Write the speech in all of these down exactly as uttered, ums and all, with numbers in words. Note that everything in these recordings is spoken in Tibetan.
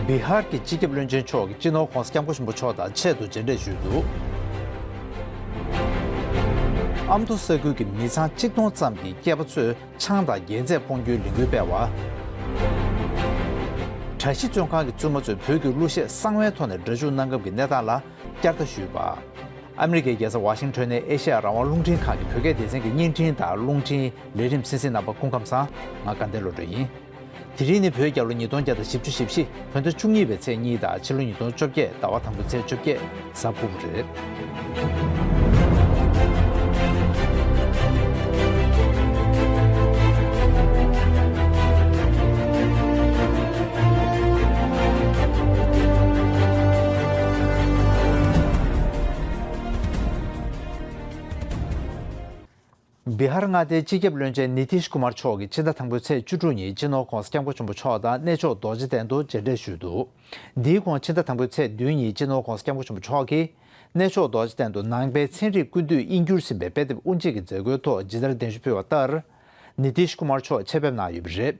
བི་ཧར་གྱི་སྤྱི་ཁྱབ་བློན་ཆེན་མཆོག་གིས་སྤྱི་ནོར་༧གོང་ས་༧སྐྱབས་མགོན་ཆེན་པོ་མཆོག་དང་ཆེད་དུ་མཇལ་འཕྲད་ཞུས་འདུག་ཨ་མདོ་ས་ཁུལ་གྱི་མི་ཚང་གཅིག་སྟོང་ཙམ་གྱི་སྐྱེས་པ་ཚོས་ཆང་དང་རྒྱལ་རྩེད་སྤོང་རྒྱུའི་ལས་འགུལ་སྤེལ་བ། གྲྭ་བཞི་བཙོན་ཁང་གི་བཙུན་མ་ཚོས་བོད་ཀྱི་གླུ་གཞས་གསང་བའི་ཐོག་ནས་སྒྲ་འཇུག་གནང་སྐབས་ཀྱི་གནས་སྟངས་ལ་བསྐྱར་ལྟ་ཞུས་པ། ཨ་མི་རི་ཀའི་རྒྱལ་ས་ཝ་ཤིང་ཊོན་ནས་ཨེ་ཤེ་ཡ་རང་དབང་རླུང་འཕྲིན་ཁང་གི་བོད་སྐད་སྡེ་ཚན་གྱི་བརྙན་འཕྲིན་དང་རླུང་འཕྲིན་ལས་རིམ་གསན་གཟིགས་གནང་བར་སྐུ་ཁམས་བཟང་། ང་དགའ་ལྡན་བློ་གྲོས་ཡིན། དེ་རིང་ནི་བོད་རྒྱལ་ལོ་ཉིས་སྟོང་བརྒྱ་དང་བཞི་བཅུ་ཞེ་བཞི། བོད་ཟླ་བཅུ་གཉིས་པའི་ཚེས་གཉིས་དང་ཕྱི་ལོ་ཉིས་སྟོང་བཅོ་བརྒྱད་ཟླ་བ་དང་པོའི་ཚེས་བཅོ་བརྒྱད་གཟའ་ཕུར་བུ་རེད། བི་ཧར་མངའ་སྡེའི་སྤྱི་ཁྱབ་བློན་ཆེན་ནི་ཏིཤ་ཀུ་མར་མཆོག་གིས་ཕྱི་ཟླ་དང་པོའི་ཚེས་བཅུ་དྲུག་ཉིན་སྤྱི་ནོར་༧གོང་ས་༧སྐྱབས་མགོན་ཆེན་པོ་མཆོག་དང་གནས་མཆོག་རྡོ་རྗེ་གདན་དུ་མཇལ་འཕྲད་ཞུས་འདུག་འདིའི་གོང་ཕྱི་ཟླ་དང་པོའི་ཚེས་བདུན་ཉིན་སྤྱི་ནོར་༧གོང་ས་༧སྐྱབས་མགོན་ཆེན་པོ་མཆོག་གིས་གནས་མཆོག་རྡོ་རྗེ་གདན་དུ་ནང་པའི་ཚན་རིག་ཀུན་བཏུས་དབྱིན་བསྒྱུར་ཟིན་པའི་དཔེ་དེབ་དབུ་འབྱེད་ཀྱི་མཛད་སྒོའི་ཐོག་ཇི་ལྟར་གདན་ཞུ་ཕུལ་བ་ལྟར། ནི་ཏིཤ་ཀུ་མར་མཆོག་ཆེད་ཕེབས་གནང་ཡོད་པ་རེད།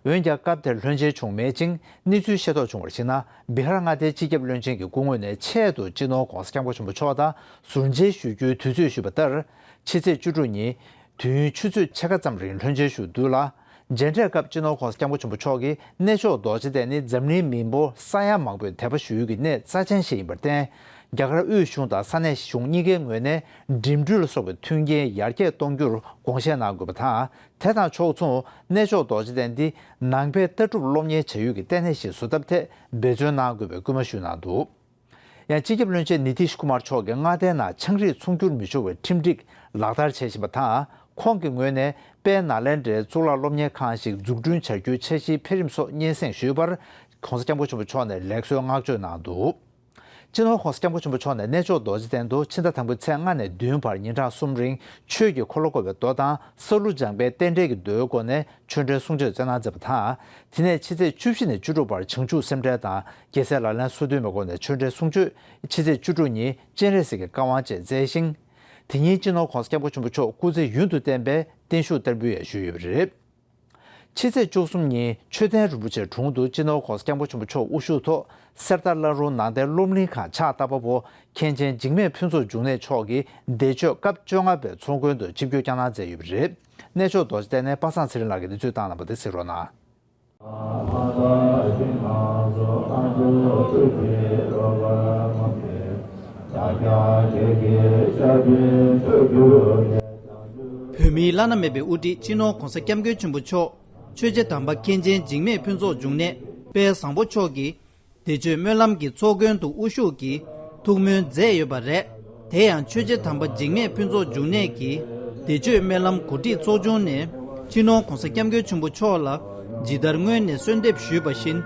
འོན་ཀྱང་སྐབས་དེར་ལྷོད་འཇེན་བྱུང་མེད་ཅིང་གནས་ཚུལ་ཤེས་རྟོགས་བྱུང་བར་གཞིགས་ན། བི་ཧར་མངའ་སྡེའི་སྤྱི་ཁྱབ་བློན་ཆེན་གྱི་སྐུ་ངོས་ནས་ཆེད་དུ་སྤྱི་ནོར་༧གོང་ས་༧སྐྱབས་མགོན་ཆེན་པོ་མཆོག་དང་ཟུར་མཇལ་ཞུ་རྒྱུའི་དུས་ཚོད་ཞུས་པ་ལྟར། ཕྱི་ཚེས་བཅུ་དྲུག་ཉིན་དུས་ཡུན་ཆུ་ཚོད་ཕྱེད་ཀ་ཙམ་རིང་ལྷོད་འཇེན་ཞུ་འདུག་ལ། མཇལ་འཕྲད་སྐབས་སྤྱི་ནོར་༧གོང་ས་༧སྐྱབས་མགོན་ཆེན་པོ་མཆོག་གིས་གནས་མཆོག་རྡོ་རྗེ་གདན་ནི་འཛམ་གླིང་མི་འབོར་ས་ཡ་མང་པོས་དད་པ་ཞུ་ཡུལ་གྱི་གནས་རྩ་ཆེན་ཞིག་ཡིན་པར་བརྟེན། རྒྱ་གར་དབུས་གཞུང་དང་ས་གནས་གཞུང་གཉིས་ཀའི་ངོས་ནས་འགྲིམ་འགྲུལ་ལ་སོགས་པའི་མཐུན་རྐྱེན་ཡར་རྒྱས་གཏོང་རྒྱུར་དགོངས་བཞེས་གནང་དགོས་པ་དང་། དེ་དང་ཕྱོགས་མཚུངས་གནས་མཆོག་རྡོ་རྗེ་གདན་འདི་ནང་པའི་ལྟ་གྲུབ་སློབ་གཉེར་བྱ་ཡུལ་གྱི་ལྟེ་གནས་ཤིག་བཟོ་ཐབས་ཐད་འབད་བརྩོན་གནང་དགོས་པའི་སྐུལ་མ་ཞུས་གནང་འདུག་ཡང་སྤྱི་ཁྱབ་བློན་ཆེན་ནི་ཏིཤ་ཀུ་མར་མཆོག་གིས་མངའ་སྡེའི་ནང་ཆང་རིགས་ཚོང་སྒྱུར་མི་ཆོག་པའི་ཁྲིམས་སྒྲིག་ལག་བསྟར་བྱེད་བཞིན་པ་དང་། ཁོང་གི་ངོས་ནས་དཔལ་ནཱ་ལེནྡྲའི་གཙུག་ལག་སློབ་གཉེར་ཁང་ཞིག་འཛུགས་སྐྲུན་བྱ་རྒྱུའི་འཆར་གཞིའི་འཕེལ་རིམ་སོགས་སྙན་སེང་ཞུས་པར། ༧གོང་ས་༧སྐྱབས་མགོན་ཆེན་པོ་མཆོག་ནས་ལེགས་གསོལ་བསྔགས་བརྗོད་གནང་འདུག་སྤྱི་ནོར་༧གོང་ས་༧སྐྱབས་མགོན་ཆེན་པོ་མཆོག་ནས་གནས་མཆོག་རྡོ་རྗེ་གདན་དུ་ཕྱི་ཟླ་དང་པོའི་ཚེས་ལྔ་ནས་བདུན་བར་ཉིན་གྲངས་གསུམ་རིང་ཆོས་ཀྱི་འཁོར་ལོ་བསྐོར་བའི་མདོ་དང་ས་ལུ་སྦྱངས་པའི་རྟེན་འབྲེལ་གྱི་མདོའི་སྒོ་ནས་ཆོས་འབྲེལ་གསུང་ཆོས་སྩལ་གནང་མཛད་པ་དང་། དེ་ནས་ཕྱི་ཚེས་བཅུ་བཞི་ནས་བཅུ་དྲུག་བར་བྱང་ཆུབ་སེམས་འགྲེལ་དང་རྒྱལ་སྲས་ལག་ལེན་སོ་བདུན་པའི་སྒོ་ནས་ཆོས་འབྲེལ་གསུང་ཆོས། ཕྱི་ཚེས་བཅུ་དྲུག་ཉིན་སྤྱན་རས་གཟིགས་ཀྱི་བཀའ་དབང་བཅས་སྩལ་ཞིང་། དེ་ཉིན་སྤྱི་ནོར་༧གོང་ས་༧སྐྱབས་མགོན་ཆེན་པོ་མཆོག་སྐུ་ཚེ་ཡུན་དུ་བརྟན་པའི་བརྟན་བཞུགས་བསྟར་འབུལ་ཡང་ཞུས་ཡོད་པ་རེད། ཕྱི་ཚེས་བཅུ་གསུམ་ཉིན་མཆོད་རྟེན་རིན་པོ་ཆེ་དྲུང་དུ་སྤྱི་ནོར་༧གོང་ས་༧སྐྱབས་མགོན་ཆེན་པོ་མཆོག་དབུ་བཞུགས་ཐོག་གསེར་རྟ་བླ་རུང་ནང་བསྟན་སློབ་གླིང་ཁང་ཕྱག་བཏབ་པ་པོ་མཁན་ཆེན་འཇིགས་མེད་ཕུན་ཚོགས་འབྱུང་གནས་མཆོག་གིས་བདེ་མཆོད་སྐབས་བཅོ་ལྔ་པའི་ཚོགས་མགོན་དུ་ཆིབས་བསྒྱུར་བསྐྱངས་གནང་མཛད་ཡོད་པ་རེད། གནས་མཆོག་རྡོ་རྗེ་གདན་ནས་པ་སངས་ཚེ་རིང་ལགས་ཀྱིས་གནས་ཚུལ་བཏང་གནང་བ་དེ་གཟིགས་རོགས་གནང་། བོད་མིའི་བླ་ན་མེད་པའི་དབུ་ཁྲིད་སྤྱི་ནོར་༧གོང་ས་༧སྐྱབས་མགོན་ཆེན་པོ་མཆོག་ཆོས་རྗེ་དམ་པ་མཁན་ཆེན་འཇིགས་མེད་ཕུན་ཚོགས་འབྱུང་གནས་དཔལ་བཟང་པོ་མཆོག་གིས་བདེ་མཆོད་སྨོན་ལམ་གྱི་ཚོགས་མགོན་དུ་དབུ་བཞུགས་ཀྱིས་ཐུགས་སྨོན་མཛད་ཡོད་པ་རེད། དེ་ཡང་ཆོས་རྗེ་དམ་པ་འཇིགས་མེད་ཕུན་ཚོགས་འབྱུང་གནས་ཀྱིས་བདེ་མཆོད་སྨོན་ལམ་གོ་སྒྲིག་ཚོགས་ཆུང་ནས་སྤྱི་ནོར་༧གོང་ས་༧སྐྱབས་མགོན་ཆེན་པོ་མཆོག་ལ་ཇི་ལྟར་སྔོན་ནས་གསོལ་འདེབས་ཞུས་པ་བཞིན་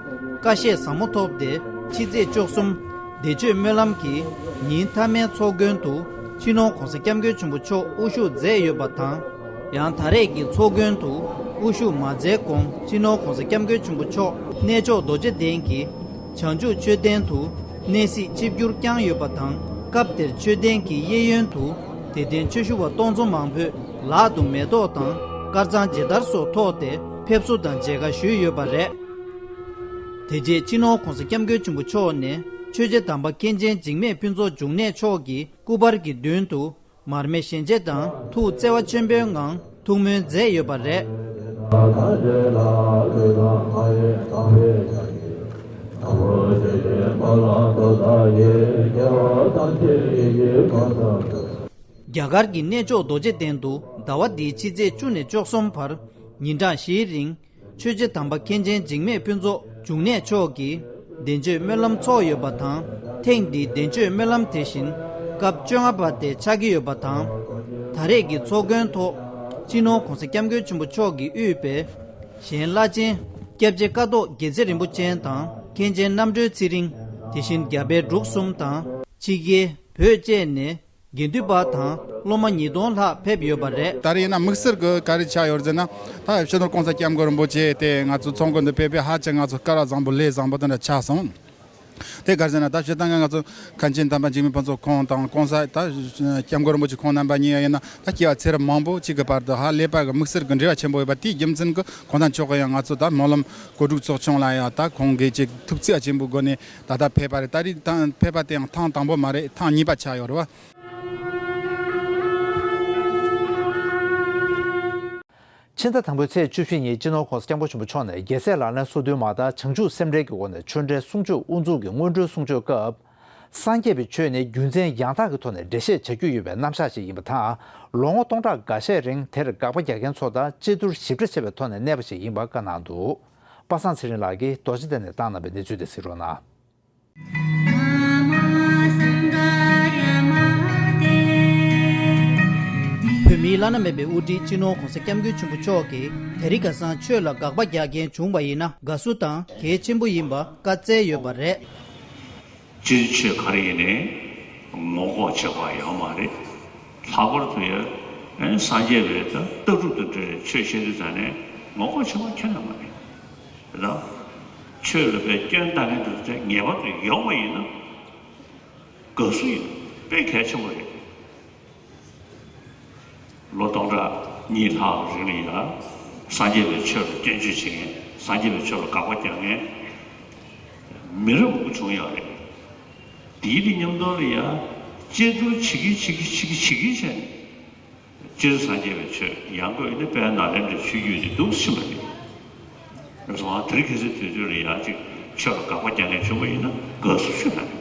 བཀའ་བཞེས་ཟབ་མོ་ཐོབ་སྟེ་ཕྱི་ཚེས་བཅུ་གསུམ་བདེ་མཆོད་སྨོན་ལམ་གྱི་ཉིན་མཐའ་མའི་ཚོགས་མགོན་དུ་སྤྱི་ནོར་༧གོང་ས་༧སྐྱབས་མགོན་ཆེན་པོ་མཆོག་དབུ་བཞུགས་མཛད་ཡོད་པ་དང་། ཡང་ད་རེས་ཀྱི་ཚོགས་མགོན་དུ་དབུ་བཞུགས་མ་མཛད་གོང་སྤྱི་ནོར་༧གོང་ས་༧སྐྱབས་མགོན་ཆེན་པོ་མཆོག་གནས་མཆོག་རྡོ་རྗེ་གདན་གྱི་བྱང་ཆུབ་མཆོད་རྟེན་དུ་གནས་གཟིགས་ཆིབས་བསྒྱུར་བསྐྱངས་ཡོད་པ་དང་། སྐབས་དེར་མཆོད་རྟེན་གྱི་གཡས་གཡོན་དུ་དད་ལྡན་ཆོས་ཞུ་བ་སྟོང་ཚོ་མང་པོས་ལག་ཏུ་མེ་ཏོག་དང་དཀར་གཙང་མཇལ་དར་སོགས་ཐོགས་ཏེ་ཕེབས་བསུ་དང་མཇལ་ཁ་ཞུས་ཡོད་པ་རེད། དེ་རྗེས་སྤྱི་ནོར་༧གོང་ས་༧སྐྱབས་མགོན་ཆེན་པོ་མཆོག་ནས་ཆོས་རྗེ་དམ་པ་མཁན་ཆེན་འཇིགས་མེད་ཕུན་ཚོགས་འབྱུང་གནས་མཆོག་གི་སྐུ་པར་གྱི་མདུན་དུ་མར་མེ་ཞལ་འབྱེད་དང་ཐུགས་བརྩེ་བ་ཆེན་པོའི་ངང་ཐུགས་སྨོན་མཛད་ཡོད་པ་རེད། རྒྱ་གར་གྱི་གནས་མཆོག་རྡོ་རྗེ་གདན་དུ་ཟླ་བ་འདིའི་ཕྱི་ཚེས་བཅུ་ནས་བཅུ་གསུམ་བར་ཉིན་གྲངས་བཞིའི་རིང་ཆོས་རྗེ་དམ་པ་མཁན་ཆེན་འཇིགས་མེད་ཕུན་ཚོགས་འབྱུང་གནས་མཆོག་གིས་བདེ་མཆོད་སྨོན་ལམ་ཚོགས་ཡོད་པ་དང་། ཐེངས་འདིའི་བདེ་མཆོད་སྨོན་ལམ་དེ་བཞིན་སྐབས་བཅོ་ལྔ་པ་དེ་ཆགས་ཀྱི་ཡོད་པ་དང་། ད་རེས་ཀྱི་ཚོགས་མགོན་ཐོག་སྤྱི་ནོར་༧གོང་ས་༧སྐྱབས་མགོན་ཆེན་པོ་མཆོག་གིས་དབུས་པའི་གཞན་བླ་ཆེན་སྐྱབས་རྗེ་ཀཿཐོག་དགེ་ཚེ་རིན་པོ་ཆེ་དང་མཁན་ཆེན་རྣམ་གྲོལ་ཚེ་རིང་། དེ་བཞིན་རྒྱ་བལ་འབྲུག་གསུམ་དང་ཕྱི་རྒྱལ་བོད་བཅས་ནས་དགེ་འདུན་པ་དང་སློབ་མ་ཉིས་སྟོང་ལྷག་ཕེབས་ཡོད་པ་རེད། ད་རེས་ཡིན་ན་དམིགས་བསལ་གྱི་ག་རེ་ཆགས་ཡོད་ཟེར་ན། ད་སྤྱི་ནོར་༧གོང་ས་༧སྐྱབས་མགོན་རིན་པོ་ཆེ་དེ་ང་ཚོ་ཚོགས་མགོན་དུ་ཕེབས་པས་ཧ་ཅང་ང་ཚོ་སྐལ་བ་བཟང་པོ་ལས་བཟང་པོ་དེ་འདྲ་ཆགས་སོང་། དེ་ག་རེ་ཟེར་ན། ད་སྤྱིར་བཏང་ང་ཚོ་མཁན་ཆེན་དམ་པ་འཇིགས་མེད་ཕུན་ཚོགས་ཁོང་དང་གོང་ས་ད་སྐྱབས་མགོན་རིན་པོ་ཆེ་ཁོང་རྣམ་པ་གཉིས་ཀ་ཡིན་ན། ད་སྐྱེ་བ་ཚེ་རབས་མང་པོ་གཅིག་གི་བར་དུ་ཧ་ལས་པ་གི་དམིགས་བསལ་གྱི་འབྲེལ་བ་ཆེན་པོ་ཡོད་པ། དེའི་རྒྱུ་མཚན་གྱིས་གོང་ས་མཆོག་གིས་ཡང་ང་ཚོ་ད་སྨོན་ལམ་གོ་དྲུག་ཚོགས་ཆུང་ལ་ཡང་ད་ཁོང་གིས་ཅིག་ཐུགས་བརྩེ་བ་ཆེན་པོའི་སྒོ་ནས་ད་ལྟ་ཕེབས་པ་རེད། ད་རེས་ད་ཕེབས་པ་དེ་ཡང་ཐེངས་དང་པོ་མ་རེད། ཐེངས་གཉིས་པ་ཆགས་ཡོད་རེད་བ། ཕྱི་ཟླ་དང་པོའི་ཚེས་བཅུ་བཞི་ཉིན་སྤྱི་ནོར་༸གོང་ས་༸སྐྱབས་མགོན་ཆེན་པོ་མཆོག་ནས་རྒྱལ་སྲས་ལག་ལེན་སོ་བདུན་མ་དང་བྱང་ཆུབ་སེམས་འགྲེལ་གྱི་སྒོ་ནས་ཆོས་འབྲེལ་གསུང་ཆོས་དབུ་འཛུགས་ཀྱི་སྔོན་འགྲོའི་གསུང་ཆོས་སྐབས། སངས་རྒྱས་པའི་ཆོས་ནི་རྒྱུ་མཚན་ཡང་དག་གི་ཐོག་ནས་འགྲེལ་བཤད་བྱ་རྒྱུ་ཡོད་པའི་རྣམ་གཞག་ཅིག་ཡིན་པ་དང་། ལོ་ངོ་སྟོང་ཕྲག་འགའ་ཤས་རིང་དེར་དགག་པ་རྒྱག་མཁན་ཚོ་དང་དཔྱད་བསྡུར་ཞིབ་ཕྲ་བྱས་པའི་ཐོག་ནས་གནས་པ་ཞིག་ཡིན་པ་བཀའ་གནང་འདུག་པ་སངས་ཚེ་རིང་ལགས་ཀྱིས་རྡོ་རྗེ་གདན་ནས་བཏང་གནང་བའི་གནས་ཚུལ་དེ་གཟིགས་རོགས་གནང་། བོད་མིའི་བླ་ན་མེད་པའི་དབུ་ཁྲིད་སྤྱི་ནོར་༸གོང་ས་༸སྐྱབས་མགོན་ཆེན་པོ་མཆོག་གིས་དེ་རིང་ཁ་སང་ཆོས་ལ་དགག་པ་རྒྱག་མཁན་བྱུང་བ་ཡིན་ན་དགའ་བསུ་དང་གལ་ཆེན་པོ་ཡིན་པ་བཀའ་སྩལ་ཡོད་པ་རེད། སྤྱིར་ཆོས་ག་རེ་ཡིན་ནའི་ངོ་ལྐོག་བྱེད་པ་ཡོད་མ་རེད། ལྷག་པར་དུ་ཡང་སངས་རྒྱས་པའི་ད་ལྟ་གྲུབ་དང་འབྲེལ་བའི་ཆོས་བཤད་དུས་ཙང་ནས་ངོ་ལྐོག་བྱེད་པ་ཁྱོན་ནས་མ་རེད། དེ་དང་། ཆོས་ལ་དཔེ་སྐྱོན་བཏང་མཁན་དེ་ཚོ་ངེས་པར་དུ་ཡོང་བ་ཡིན་ན། དགའ་བསུ་ཡིན། དཔེ་གལ་ཆེན་པོ་རེད། ལོ་སྟོང་ཕྲག་གཉིས་ལྷག་རིང་ལ་ཡང་སངས་རྒྱས་པའི་ཆོས་ལ་སྐྱོན་བརྗོད་བྱེད་མཁན། སངས་རྒྱས་པའི་ཆོས་ལ་དགག་པ་རྒྱག་མཁན་མི་རབས་མང་པོ་བྱུང་ཡོད་རེད། དེའི་དེ་མཉམ་དུ་ལ་ཡང་དཔྱད་བསྡུར་བྱེད་ཀྱིན་བྱེད་ཀྱིན་བྱེད་ཀྱིན་བྱེད་ཀྱིན་བྱས། སྤྱིར་སངས་རྒྱས་པའི་ཆོས་ཡང་སྒོས་ནི་དཔལ་ནཱ་ལེནྡྲའི་ཆོས་བརྒྱུད་དེ་འདུག་ཕྱིན་པ་རེད། སོང་ཙང་དེ་རིང་ཁ་སང་དུས་ཚོད་ལ་ཡང་ཅིག་ཆོས་ལ་དགག་པ་རྒྱག་མཁན་བྱུང་བ་ཡིན་ན་དགའ་བསུ་ཞུ་ཡ་རེད།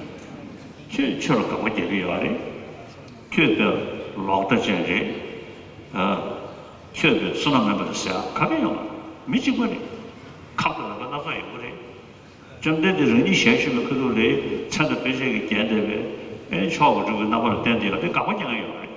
ཁྱོད་ཆོས་ལ་དགག་པ་རྒྱག་གི་ཡོད་རེད། ཁྱོད་དཔེ་ལོག་ལྟ་ཅན་རེད། ཨ། ཁྱོད་དཔེ་བསོད་ནམས་མེད་པ་རེད་ཟེར་ཡ་ག་གེ་ཡོད་མ་རེད། མི་གཅིག་པ་རེད། ཁམས་དང་ལྡན་པ་སྣ་ཚོགས་ཡོང་གི་རེད། བཅོམ་ལྡན་འདས་རང་ཉིད་ཞལ་བཞུགས་པའི་ཁ་ཐུག་ལ་མཚན་དང་དཔེ་བྱད་ཀྱིས་བརྒྱན་བསྡད་པའི་ཨེ་མཆོག་གི་སྤྲུལ་སྐུའི་རྣམ་པ་ལ་བསྟན་བསྡད་ཡོད་རེད། དགག་པ་རྒྱག་མཁན་ཡོད་མ་རེད།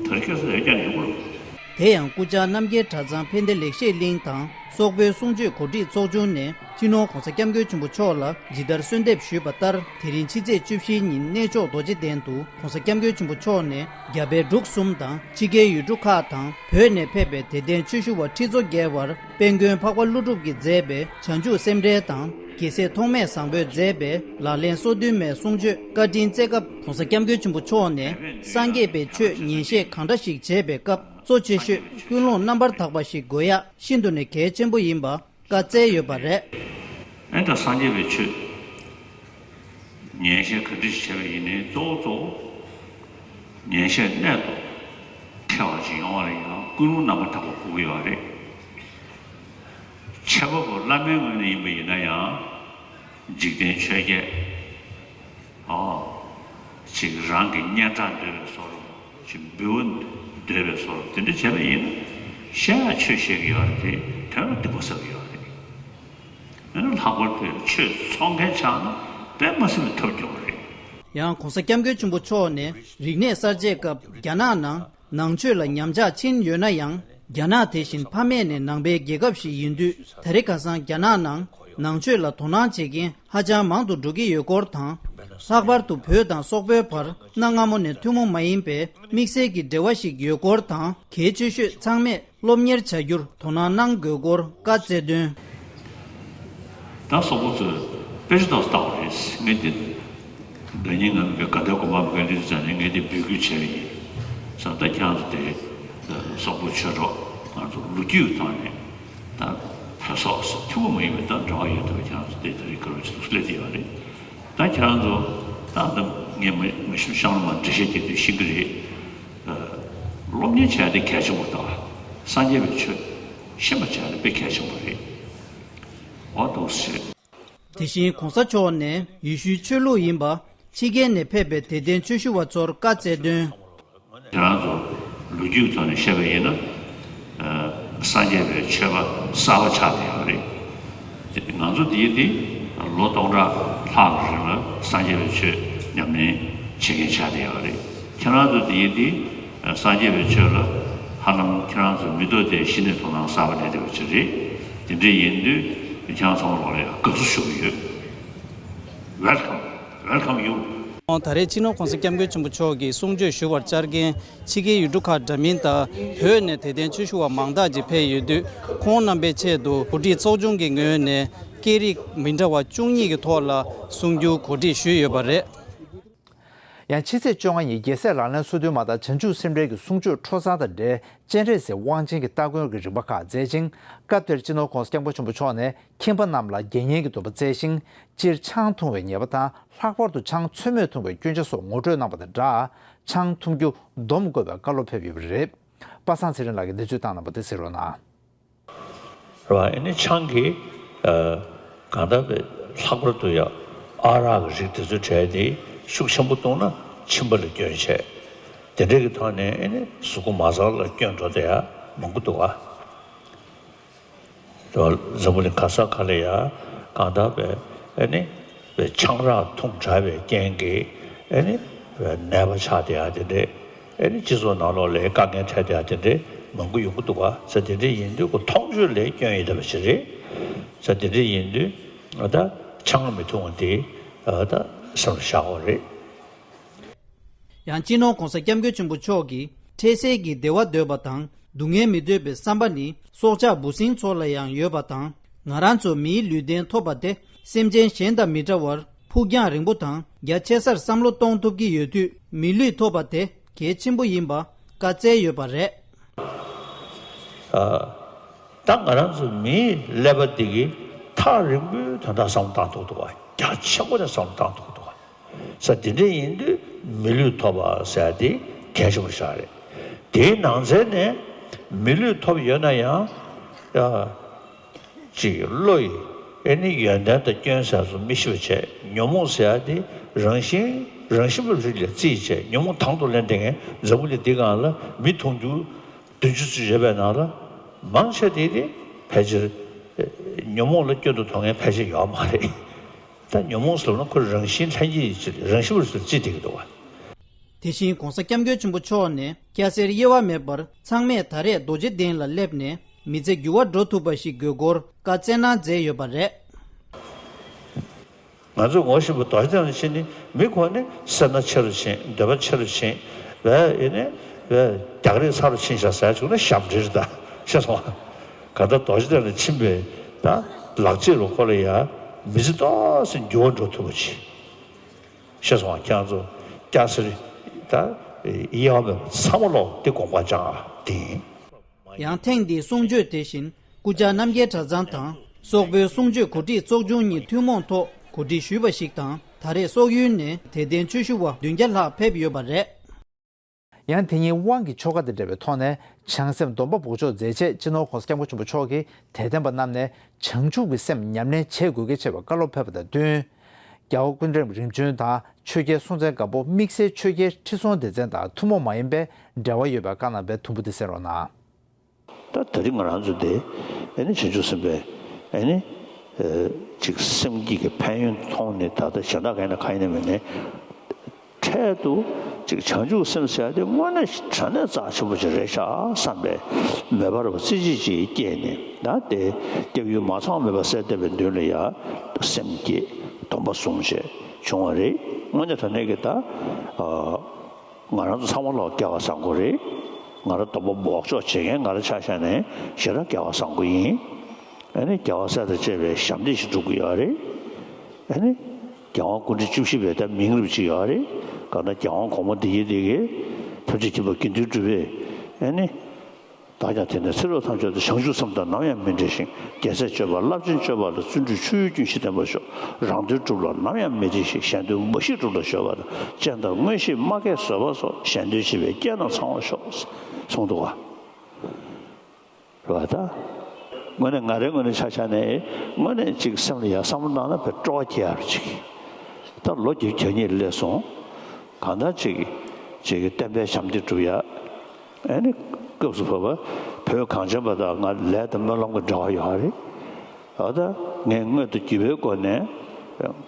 དེ་རིང་ཁ་སང་དེ་རྒྱག་ཡོང་གི་རེད། དེ་ཡང་སྐུ་བཅར་རྣམ་རྒྱལ་གྲྭ་ཚང་ཕན་བདེ་ལེགས་བཤད་གླིང་དང་སོག་པོའི་གསུང་ཆོས་གོ་སྒྲིག་ཚོགས་ཆུང་ནས་སྤྱི་ནོར་༸གོང་ས་༸སྐྱབས་མགོན་ཆེན་པོ་མཆོག་ལ་ཇི་ལྟར་གསོལ་འདེབས་ཞུས་པ་ལྟར། དེ་རིང་ཕྱི་ཚེས་བཅུ་བཞིའི་ཉིན་གནས་མཆོག་རྡོ་རྗེ་གདན་དུ་༸གོང་ས་༸སྐྱབས་མགོན་ཆེན་པོ་མཆོག་ནས་རྒྱ་བལ་འབྲུག་གསུམ་དང་ཕྱི་རྒྱལ་ཡུལ་གྲུ་ཁག་དང་བོད་ནས་ཕེབས་པའི་དད་ལྡན་ཆོས་ཞུ་བ་ཁྲི་ཚོ་བརྒལ་བར་དཔལ་མགོན་འཕགས་པ་ཀླུ་སྒྲུབ་ཀྱིས་མཛད་པའི་བྱང་ཆུབ་སེམས་འགྲེལ་དང་། རྒྱལ་སྲས་ཐོགས་མེད་བཟང་པོས་མཛད་པའི་ལག་ལེན་སོ་བདུན་མའི་གསུང་ཆོས་བཀའ་དྲིན་སྩལ་སྐབས། ༸གོང་ས་༸སྐྱབས་མགོན་ཆེན་པོ་མཆོག་ནས་སངས་རྒྱས་པའི་ཆོས་ཉན་བཤད་གང་འདྲ་ཞིག་བྱེད་པའི་སྐབས་གཙོ་ཆེ་ཤོས་ཀུན་སློང་རྣམ་པར་དག་པ་ཞིག་དགོས་ཡག་ཤིན་ཏུ་ནས་གལ་ཆེན་པོ་ཡིན་པ་བཀའ་སྩལ་ཡོད་པ་རེད། ཨེ་ད་སངས་རྒྱས་པའི་ཆོས་ཉན་བཤད་ག་འདྲ་ཞིག་བྱས་པ་ཡིན་ནའི་གཙོ་བོ་གཙོ་བོ་ཉན་བཤད་གནད་དུ་འཁེལ་བ་ཞིག་ཡོང་བ་ལ་ཡང་ཀུན་སློང་རྣམ་པར་དག་པ་དགོས་ཀྱི་ཡོད་རེད། འཆད་པ་པོ་བླ་མའི་ངོས་ནས་ཡིན་པ་ཡིན་ན་ཡང་། འཇིག་རྟེན་ཆོས་བརྒྱད། ཨོ། ཅིག་རང་གི་སྙན་གྲགས་འདོད་པའི་བཟོ་འདྲ། ཅིག་འབུལ་བ་འདོད་པའི་བཟོ་འདྲ། དེ་འདྲ་བྱས་པ་ཡིན་ན། བཤད་ཡ་ཆོས་བཤད་ཀྱི་ཡོད་རེད་དེ། དོན་ལ་སྡིག་པ་བསགས་ཀྱི་ཡོད་རེད། ཡང་ན་ལྷག་པར་དུ་ཆོས་ཚོགས་མཁན་ཆགས་ན་དཔེ་མ་སྲིད་པའི་ཐབས་སྐྱོ་བ་རེད། ཡང་༸གོང་ས་༸སྐྱབས་མགོན་ཆེན་པོ་མཆོག་ནས་རིག་གནས་གསར་བརྗེའི་སྐབས་རྒྱ་ནག་ནང་ནང་ཆོས་ལ་ཉམས་ཆག་ཕྱིན་ཡོད་ན་ཡང་། རྒྱ་ནག་དེ་བཞིན་ཕ་མེས་ནས་ནང་པའི་རྒྱལ་ཁབ་ཞིག་ཡིན་དུས། ད་རེས་ཁ་སང་རྒྱ་ནག་ནང་ནང་ཆོས་ལ་དོ་སྣང་བྱེད་མཁན་ཧ་ཅང་མང་དུ་འགྲོ་གི་ཡོད་སྐོར་དང་། ལྷག་པར་དུ་བོད་དང་སོག་པོའི་བར་གནའ་སྔ་མོ་ནས་ཐུན་མོང་མ་ཡིན་པའི་དམིགས་བསལ་གྱི་འབྲེལ་བ་ཞིག་ཡོད་སྐོར་དང་། གལ་ཆེ་ཤོས་ཚང་མས་སློབ་གཉེར་བྱ་རྒྱུར་དོ་སྣང་གནང་དགོས་སྐོར་བཀའ་སྩལ་དོན། ད་སོག་པོ་ཚོས་དཔེ་ཆ་ཏོག་ཙམ་ལྟ་བ་རེད། ངས་འདི་ཟླ་ཉིན་ང་མི་དགའ་ལྡན་དགོན་པ་མི་དགའ་འདི་ཙམ་ནས་ངས་འདི་འབོད་སྐུལ་བྱས་པ་ཡིན་ཟེར། ད་ཁྱེད་རང་ཚོ་དེ་སོག་པོ་ཆོས་གྲོགས་ང་ཚོ་ལོ་རྒྱུས་ཐོག་ནས་ད་བོད་སོག་ཐུན་མོང་མ་ཡིན་པའི་ད་འབྲེལ་བ་ཡོད་དུས་ཁྱེད་རང་ཚོ་དེ་ད་རེས་སྐལ་བ་ཅིག་ཏུ་སླེབས་བསྡད་ཡོད་རེད། ད་ཁྱེད་རང་ཚོ་ད་ད་ངས་མ་མ་ཤེས་གཤམ་ལ་མ་འགྲེལ་བཤད་རྒྱག་དུས་ཤེས་ཀྱི་རེད། སློབ་གཉེར་བྱས་ཏེ་གལ་ཆེན་པོ་དང་སངས་རྒྱས་པའི་ཆོས་ཤེས་པ་བྱས་ཏེ་དཔེ་གལ་ཆེན་པོ་རེད། འོ་འདུག་སེ། དེ་བཞིན་གོང་ས་མཆོག་ནས་ཡེ་ཤུའི་ཆོས་ལུགས་ཡིན་པ་ཕྱི་རྒྱལ་ནས་ཕེབས་པའི་དད་ལྡན་ཆོས་ཞུ་བ་ཚོར་བཀའ་སྩལ་དོན། ཁྱེད་རང་ཚོ་ལོ་རྒྱུས་ཐོག་ནས་བཤད་པ་ཡིན་ན། ཨ། སངས་རྒྱས་པའི་ཆོས་པ་གསར་པ་ཆགས་བསྡད་ཡོད་རེད། ང་ཚོ་འདིའི་འདི་ལོ་སྟོང་ཕྲག་ལྷག་གི་རིང་ལ་སངས་རྒྱས་པའི་ཆོས་ཉམས་ལེན་བྱེད་མཁན་ཆགས་བསྡད་ཡོད་རེད། ཁྱེད་རང་ཚོ་འདིའི་འདི་སངས་རྒྱས་པའི་ཆོས་ལ་ཧ་ལམ་ཁྱེད་རང་ཚོ་མི་ཐོག་དེ་གཞི་ནས་དོ་སྣང་གསར་པ་སླེབས་བསྡད་པ་ཅིག་རེད། དེ་འདྲ་ཡིན་དུས་ཁྱེད་རང་ཚང་མ་ལོག་ལ་ཡང་དགའ་བསུ་ཞུ་གི་ཡོད། Welcome, welcome you. ད་རེས་སྤྱི་ནོར་༸གོང་ས་༸སྐྱབས་མགོན་ཆེན་པོ་མཆོག་གིས་གསུང་ཆོས་ཞུ་བར་བཅར་མཁན་ཕྱི་རྒྱལ་ཡུལ་གྲུ་ཁག་འདྲ་མིན་དང་བོད་ནས་དད་ལྡན་ཆོས་ཞུ་བ་མང་དག་ཅིག་ཕེབས་ཡོད་དུས། ཁོང་རྣམ་པའི་ཆེད་དུ་གོ་སྒྲིག་ཚོགས་ཆུང་གི་ངོས་ནས་ སྐད་རིགས་མི་འདྲ་བ་བཅུ་གཉིས་ཀྱི་ཐོག་ལ་གསུང་རྒྱུ་གོ་སྒྲིག་ཞུས་ཡོད་པ་རེད། ཡང་ཕྱི་ཚེས་བཅོ་ལྔ་ཉིན་རྒྱལ་སྲས་ལག་ལེན་སོ་བདུན་མ་དང་བྱང་ཆུབ་སེམས་འགྲེལ་གྱི་གསུང་ཆོས་འཕྲོ་བསམ་དང་འབྲེལ་སྤྱན་རས་གཟིགས་དབང་ཆེན་གྱི་སྟ་གོན་གྱི་རིམ་པ་ཁག་མཛད་ཅིང་། སྐབས་དེར་སྤྱི་ནོར་༧གོང་ས་༧སྐྱབས་མགོན་ཆེན་པོ་མཆོག་ནས་ཁྱིམ་པ་རྣམས་ལ་དགེ་བསྙེན་གྱི་སྡོམ་པ་བསྩལ་ཞིང་། སྤྱིར་ཆང་འཐུང་བའི་ཉེས་པ་དང་། ལྷག་པར་དུ་ཆང་ཚོད་མེད་འཐུང་བའི་སྐྱོན་ཆ་སོགས་ངོ་སྤྲོད་གནང་བ་དང་སྦྲགས། ཆང་འཐུང་རྒྱུ་སྡོམ་དགོས་པའི་བཀའ་སློབ་ཕེབས་ཡོད་པ་རེད། པ་སངས་ཚེ་རིང་ལགས་ཀྱིས་གནས་ཚུལ་བཏང་གནང་བ་དེ་གསན་རོགས་གནང་། རེད་བ། ཨ་ནི་ཆང་གིས་ཨ་གང་ལྟར་ལྷག་པར་དུ་ཡང་ཨ་རག་གི་རིགས་དེ་ཚོའི་གྲས་དེ་ཤུགས་ཆེན་པོ་བཏུང་ན་གཅིན་པ་ལ་སྐྱོན་བྱས། དེ་འདྲ་གི་ཐོག་ནས་ཨ་ནི་གཟུགས་པོ་མ་རྩ་ལ་སྐྱོན་འགྲོ་བསྡད་ཡ་མང་པོ་འདུག་ག་འཛམ་བུ་གླིང་ག་ས་ག་ལ་ཡ་གང་ལྟར་བས་ཨ་ནི་བས་ཆང་རག་འཐུང་དྲགས་པའི་རྐྱེན་གྱིས་ཨ་ནི་བས་ནད་པ་ཆགས་བསྡད་ཡ་དེ་འདྲས། ཨ་ནི་སྤྱི་ཚོགས་ནང་ལོགས་ལ་དཀའ་ངལ་འཕྲད་བསྡད་ཡ་དེ་འདྲས་མང་པོ་ཡོང་གི་འདུག་ག་ས་དེ་འདྲས་ཡིན་དུས་ཁོ་མཐོང་ཆོས་ལ་སྐྱོན་ཡོད་བསྡད་པ་ཞིག་རེད། ས་དེ་འདྲས་ཡིན་དུས་ད་ཆང་མི་འཐུང་བ་དེ་ད་སེམས་ལ་བཞག་དགོས་རེད། ཡང་སྤྱི་ནོར་༧གོང་ས་༧སྐྱབས་མགོན་ཆེན་པོ་མཆོག་གིས་འཕྲལ་སེལ་གྱི་བདེ་བ་འདོད་པ་དང་སྡུག་བསྔལ་མི་འདོད་པའི་བསམ་པ་ནི་སྲོག་ཆགས་འབུ་སྲིན་ཚོ་ལ་ཡང་ཡོད་པ་དང་། ང་རང་ཚོ་མིའི་ལུས་རྟེན་ཐོབ་པ་དེ་སེམས་ཅན་གཞན་དང་མི་འདྲ་བར་ཕུགས་རྒྱང་རིང་པོ་དང་རྒྱ་ཆེ་སར་བསམ་བློ་གཏོང་ཐུབ་ཀྱི་ཡོད་དུས། མི་ལུས་ཐོབ་པ་དེ་གལ་ཆེན་པོ་ཡིན་པ་བཀའ་སྩལ་ཡོད་པ་རེད། ད་ང་རང་ཚོ་མིའི་ཀླད་པ་འདི་གི་ཐག་རིང་པོའི་དོན་དག་བསམ་བློ་བཏང་ཐུབ་འདུག་བ། རྒྱ་ཆེན་པོ་ནས་བསམ་བློ་བཏང་ཐུབ་འདུག་བ། ས་དེ་འདྲ་ཡིན་དུས་མི་ལུས་ཐོབ་པ་ཟེར་ཡ་དེ་གལ་ཆེན་པོ་ཞིག་རེད། དེའི་ནང་ཚན་ནས་མི་ལུས་ཐོབ་ཡོད་ན་ཡང་ཡ་ཅིག་བློ་ཡི་ཨེ་ནི་ཡོན་ཏན་དང་སྐྱོན་ཟེར་སོགས་མི་ཤེས་པ་བྱས། ཉོན་མོངས་ཟེར་ཡ་དེ་རང་བཞིན་རང་བཞིན་པའི་རིགས་ལ་རྩིས་བྱས། ཉོན་མོངས་དང་དུ་ལེན་བསྡད་མཁན་འཛམ་བུ་གླིང་འདི་སྒང་ལ་མི་མཐོང་རྒྱུ་བདུན་ཅུ་ཙམ་ཡོད་པའི་ནང་ལ་མང་ཆེ་དེ་དེ་ཕལ་ཆེར་ཉོན་མོངས་ལ་སྐྱོན་དུ་མཐོང་མཁན་ཕལ་ཆེར་ཡོད་མ་རེད། ད་ཉོན་མོངས་ཟེར་ན་ཁོ་རང་བཞིན་ལྷན་སྐྱེས་ཀྱི་རང་བཞིན་པར་རྩིས་བསྡད་ཀྱི་འདུག་བ། དེ་བཞིན་༧གོང་ས་༧སྐྱབས་མགོན་ཆེན་པོ་མཆོག་ནས་སྐྱ་སེར་དབྱེ་བ་མེད་པར་ཚང་མས་ད་རེས་རྡོ་རྗེ་གདན་ལ་སླེབས་ནས་མི་ཚེ་འགྱུར་བ་འགྲོ་ཐུབ་པ་ཞིག་དགོས་སྐོར་བཀའ་སྩལ་གནང་མཛད་ཡོད་པ་རེད། ང་ཚོས་ངོ་ཤེས་པ་རྡོ་རྗེ་གདན་ལ་ཕྱིན་ནས་མི་ཁོ་ནི་སེར་སྣ་ཆེ་རུ་ཕྱིན། འདོད་པ་ཆེ་རུ་ཕྱིན། བས་ཡིན་ནས་བས་རྒྱག་རེས་ཚ་རུ་ཕྱིན་ཤག་ཟེར་བྱུང་ན་ཞབས་འདྲེན་རེད། ད་ཤེས་སོང་ང་། ག་ད་རྡོ་རྗེ་གདན་ལ་ཕྱིན་པའི་ད་ལག་རྗེས་རུ་ཁོ་ལ་ཡ་མི་ཚེ་ཏོག་ཙམ་འགྱུར་བ་འགྲོ་ཐུབ་པ་ཅིག་ཤེས་སོང་ང་། ཁྱེད་ཚོ་སྐྱ་སེར་ད་དབྱེ་བ་མེད་པར་ཚང་མ་ལོག་འདི་དགོངས་པ་བཅངས་ཨ། དེ་ཡིན། ཡང་ཐེངས་འདིའི་གསུང་ཆོས་དེ་བཞིན་སྐུ་བཅར་རྣམ་རྒྱལ་གྲྭ་ཚང་དང་སོག་པོའི་གསུང་ཆོས་གོ་སྒྲིག་ཚོགས་ཆུང་གཉིས་ཐུན་མོང་ཐོག་གོ་སྒྲིག་ཞུས་པ་ཞིག་དང་། ད་རེས་སོག་ཡུལ་ནས་དད་ལྡན་ཆོས་ཞུ་བ་བདུན་བརྒྱ་ལྷག་ཕེབས་ཡོད་པ་རེད། ཡང་དེ་ཉིན་དབང་གི་ཆོ་ག་དང་འབྲེལ་བའི་ཐོག་ནས་བྱང་སེམས་སྡོམ་པ་འབོགས་ཆོག་མཛད་རྗེས་སྤྱི་ནོར་༧གོང་ས་༧སྐྱབས་མགོན་ཆེན་པོ་མཆོག་གིས་དད་ལྡན་པ་རྣམས་ནས་བྱང་ཆུབ་ཀྱི་སེམས་ཉམས་ལེན་བྱེད་དགོས་གལ་ཆེ་བའི་བཀའ་སློབ་ཕེབས་པ་དང་བསྟུན། རྒྱལ་བ་སྐུ་ཕྲེང་རིམ་བྱོན་དང་ཆོས་རྒྱལ་སྲོང་བཙན་སྒམ་པོ་དམིགས་བསལ་ཆོས་རྒྱལ་ཁྲི་སྲོང་ལྡེ་བཙན་དང་ཐུན་མོང་མ་ཡིན་པའི་འབྲེལ་བ་ཡོད་པའི་བཀའ་གནང་བའི་དུམ་བུ་དེ་གསན་རོགས་གནང་། ད་ད་རིང་ང་རང་ཚོ་དེ་ཨེ་ནི་བྱང་ཆུབ་སེམས་དཔའི་ཨེ་ནི་ཅིག་སེམས་བསྐྱེད་ཀྱི་ཕན་ཡོན་མཐོང་ནས། ད་ལྟ་གཞན་དག་ག་ཡིན་ན་ག་ཡིན་ན་མིན་ནས་འཕྲལ་དུ་ཅིག་བྱང་ཆུབ་སེམས་ཟེར་ཡ་དེ་དངོས་གནས་དྲང་གནས་རྩ་ཆེན་པོ་ཅིག་རེད་ཤག་བསམ་པའི་མོས་པ་རེ་བ་རྩེ་གཅིག་ཅིག་སྐྱེས་ནས། ད་དེ་སྐྱབས་ཡུལ་མ་ཚང་མེད་པ་གསལ་བཏབ་པའི་མདུན་ལ་ཡ་སེམས་བསྐྱེད་སྡོམ་པ་བཟུང་བྱས་བྱུང་བ་རེད། དངོས་གནས་དྲང་གནས་ཀྱི་ད་ཨ། ང་རང་ཚོ་ཚང་མ་ལོག་སྐལ་བ་བཟང་པོ་རེད། ང་རང་སྡོམ་པ་འབོགས་ཆོག་བྱེད་མཁན་ང་རང་ཆ་བཞག་ནས་ཞེ་དྲག་སྐལ་བ་བཟང་པོ་ཡིན། ཨ་ནི་རྒྱལ་བ་སྲས་དང་བཅས་པའི་ཞབས་འདེགས་ཤིག་སྒྲུབ་ཀྱི་ཡོད་རེད། ཨ་ནི་རྒྱལ་དབང་སྐུ་ཕྲེང་བཅུ་བཞི་པའི་ད་མིང་རུས་ཅིག་ཡོད་རེད། གང་ལྟར་རྒྱལ་དབང་གོང་མ་འདི་ཡི་འདི་གི་ཐམས་ཅད་མཁྱེན་པ་དགེ་འདུན་གྲུབ་པས་ཨ་ནི། བདག་ཀྱང་དེ་ནས་ཚེ་རབས་ཐམས་ཅད་དུ་བྱང་ཆུབ་སེམས་དང་ནམ་ཡང་མི་འབྲལ་ཞིང་། རྒྱལ་སྲས་སྤྱོད་པ་རླབས་ཆེན་སྤྱོད་པ་ལ་བརྩོན་འགྲུས་ཆུ་ཡུར་ཀུན་གཞི་ལྡན་པར་ཤོག། རང་དོན་སྒྲུབ་ལ་ནམ་ཡང་མི་འབྲལ་ཞིང་། གཞན་དོན་མ་ཞིག་སྒྲུབ་ལ་གཞོལ་བ་དང་། སྤྱན་དང་མངོན་ཤེས་སྨྲ་མཁས་བཟོད་པ་སོགས། གཞན་དོན་བྱེད་པའི་སྐལ་རྣམས་ཚང་བར་ཤོག། གསུངས་འདུག་ག་རེད་བ་ད། དངོས་གནས་ང་རའི་ངོས་ནས་ཆ་བཞག་ནས་དངོས་གནས་ཅིག་སེམས་ལ་ཡ་བསམ་བློ་བཏང་ན་བས་སྤྲོ་བ་སྐྱེ་ཡག་རེད་ཅིག། ད་ལོ་བརྒྱད་ཅུ་གྱ་གཉིས་སླེབས་སོང་། གང་ལྟར་ཅིག་ཅིག་བསྟན་པའི་ཞབས་འདེགས་སྒྲུབ་ཡ། ཨ་ནི་སྐབས་སུ་བབ་པ་བོད་གངས་ཅན་པ་དང་ང་ལས་དང་སྨོན་ལམ་གྱི་འབྲེལ་བ་ཡོད་རེད། འོ་ད་ངས་མངོན་དུ་གྱུར་པའི་སྒོ་ནས་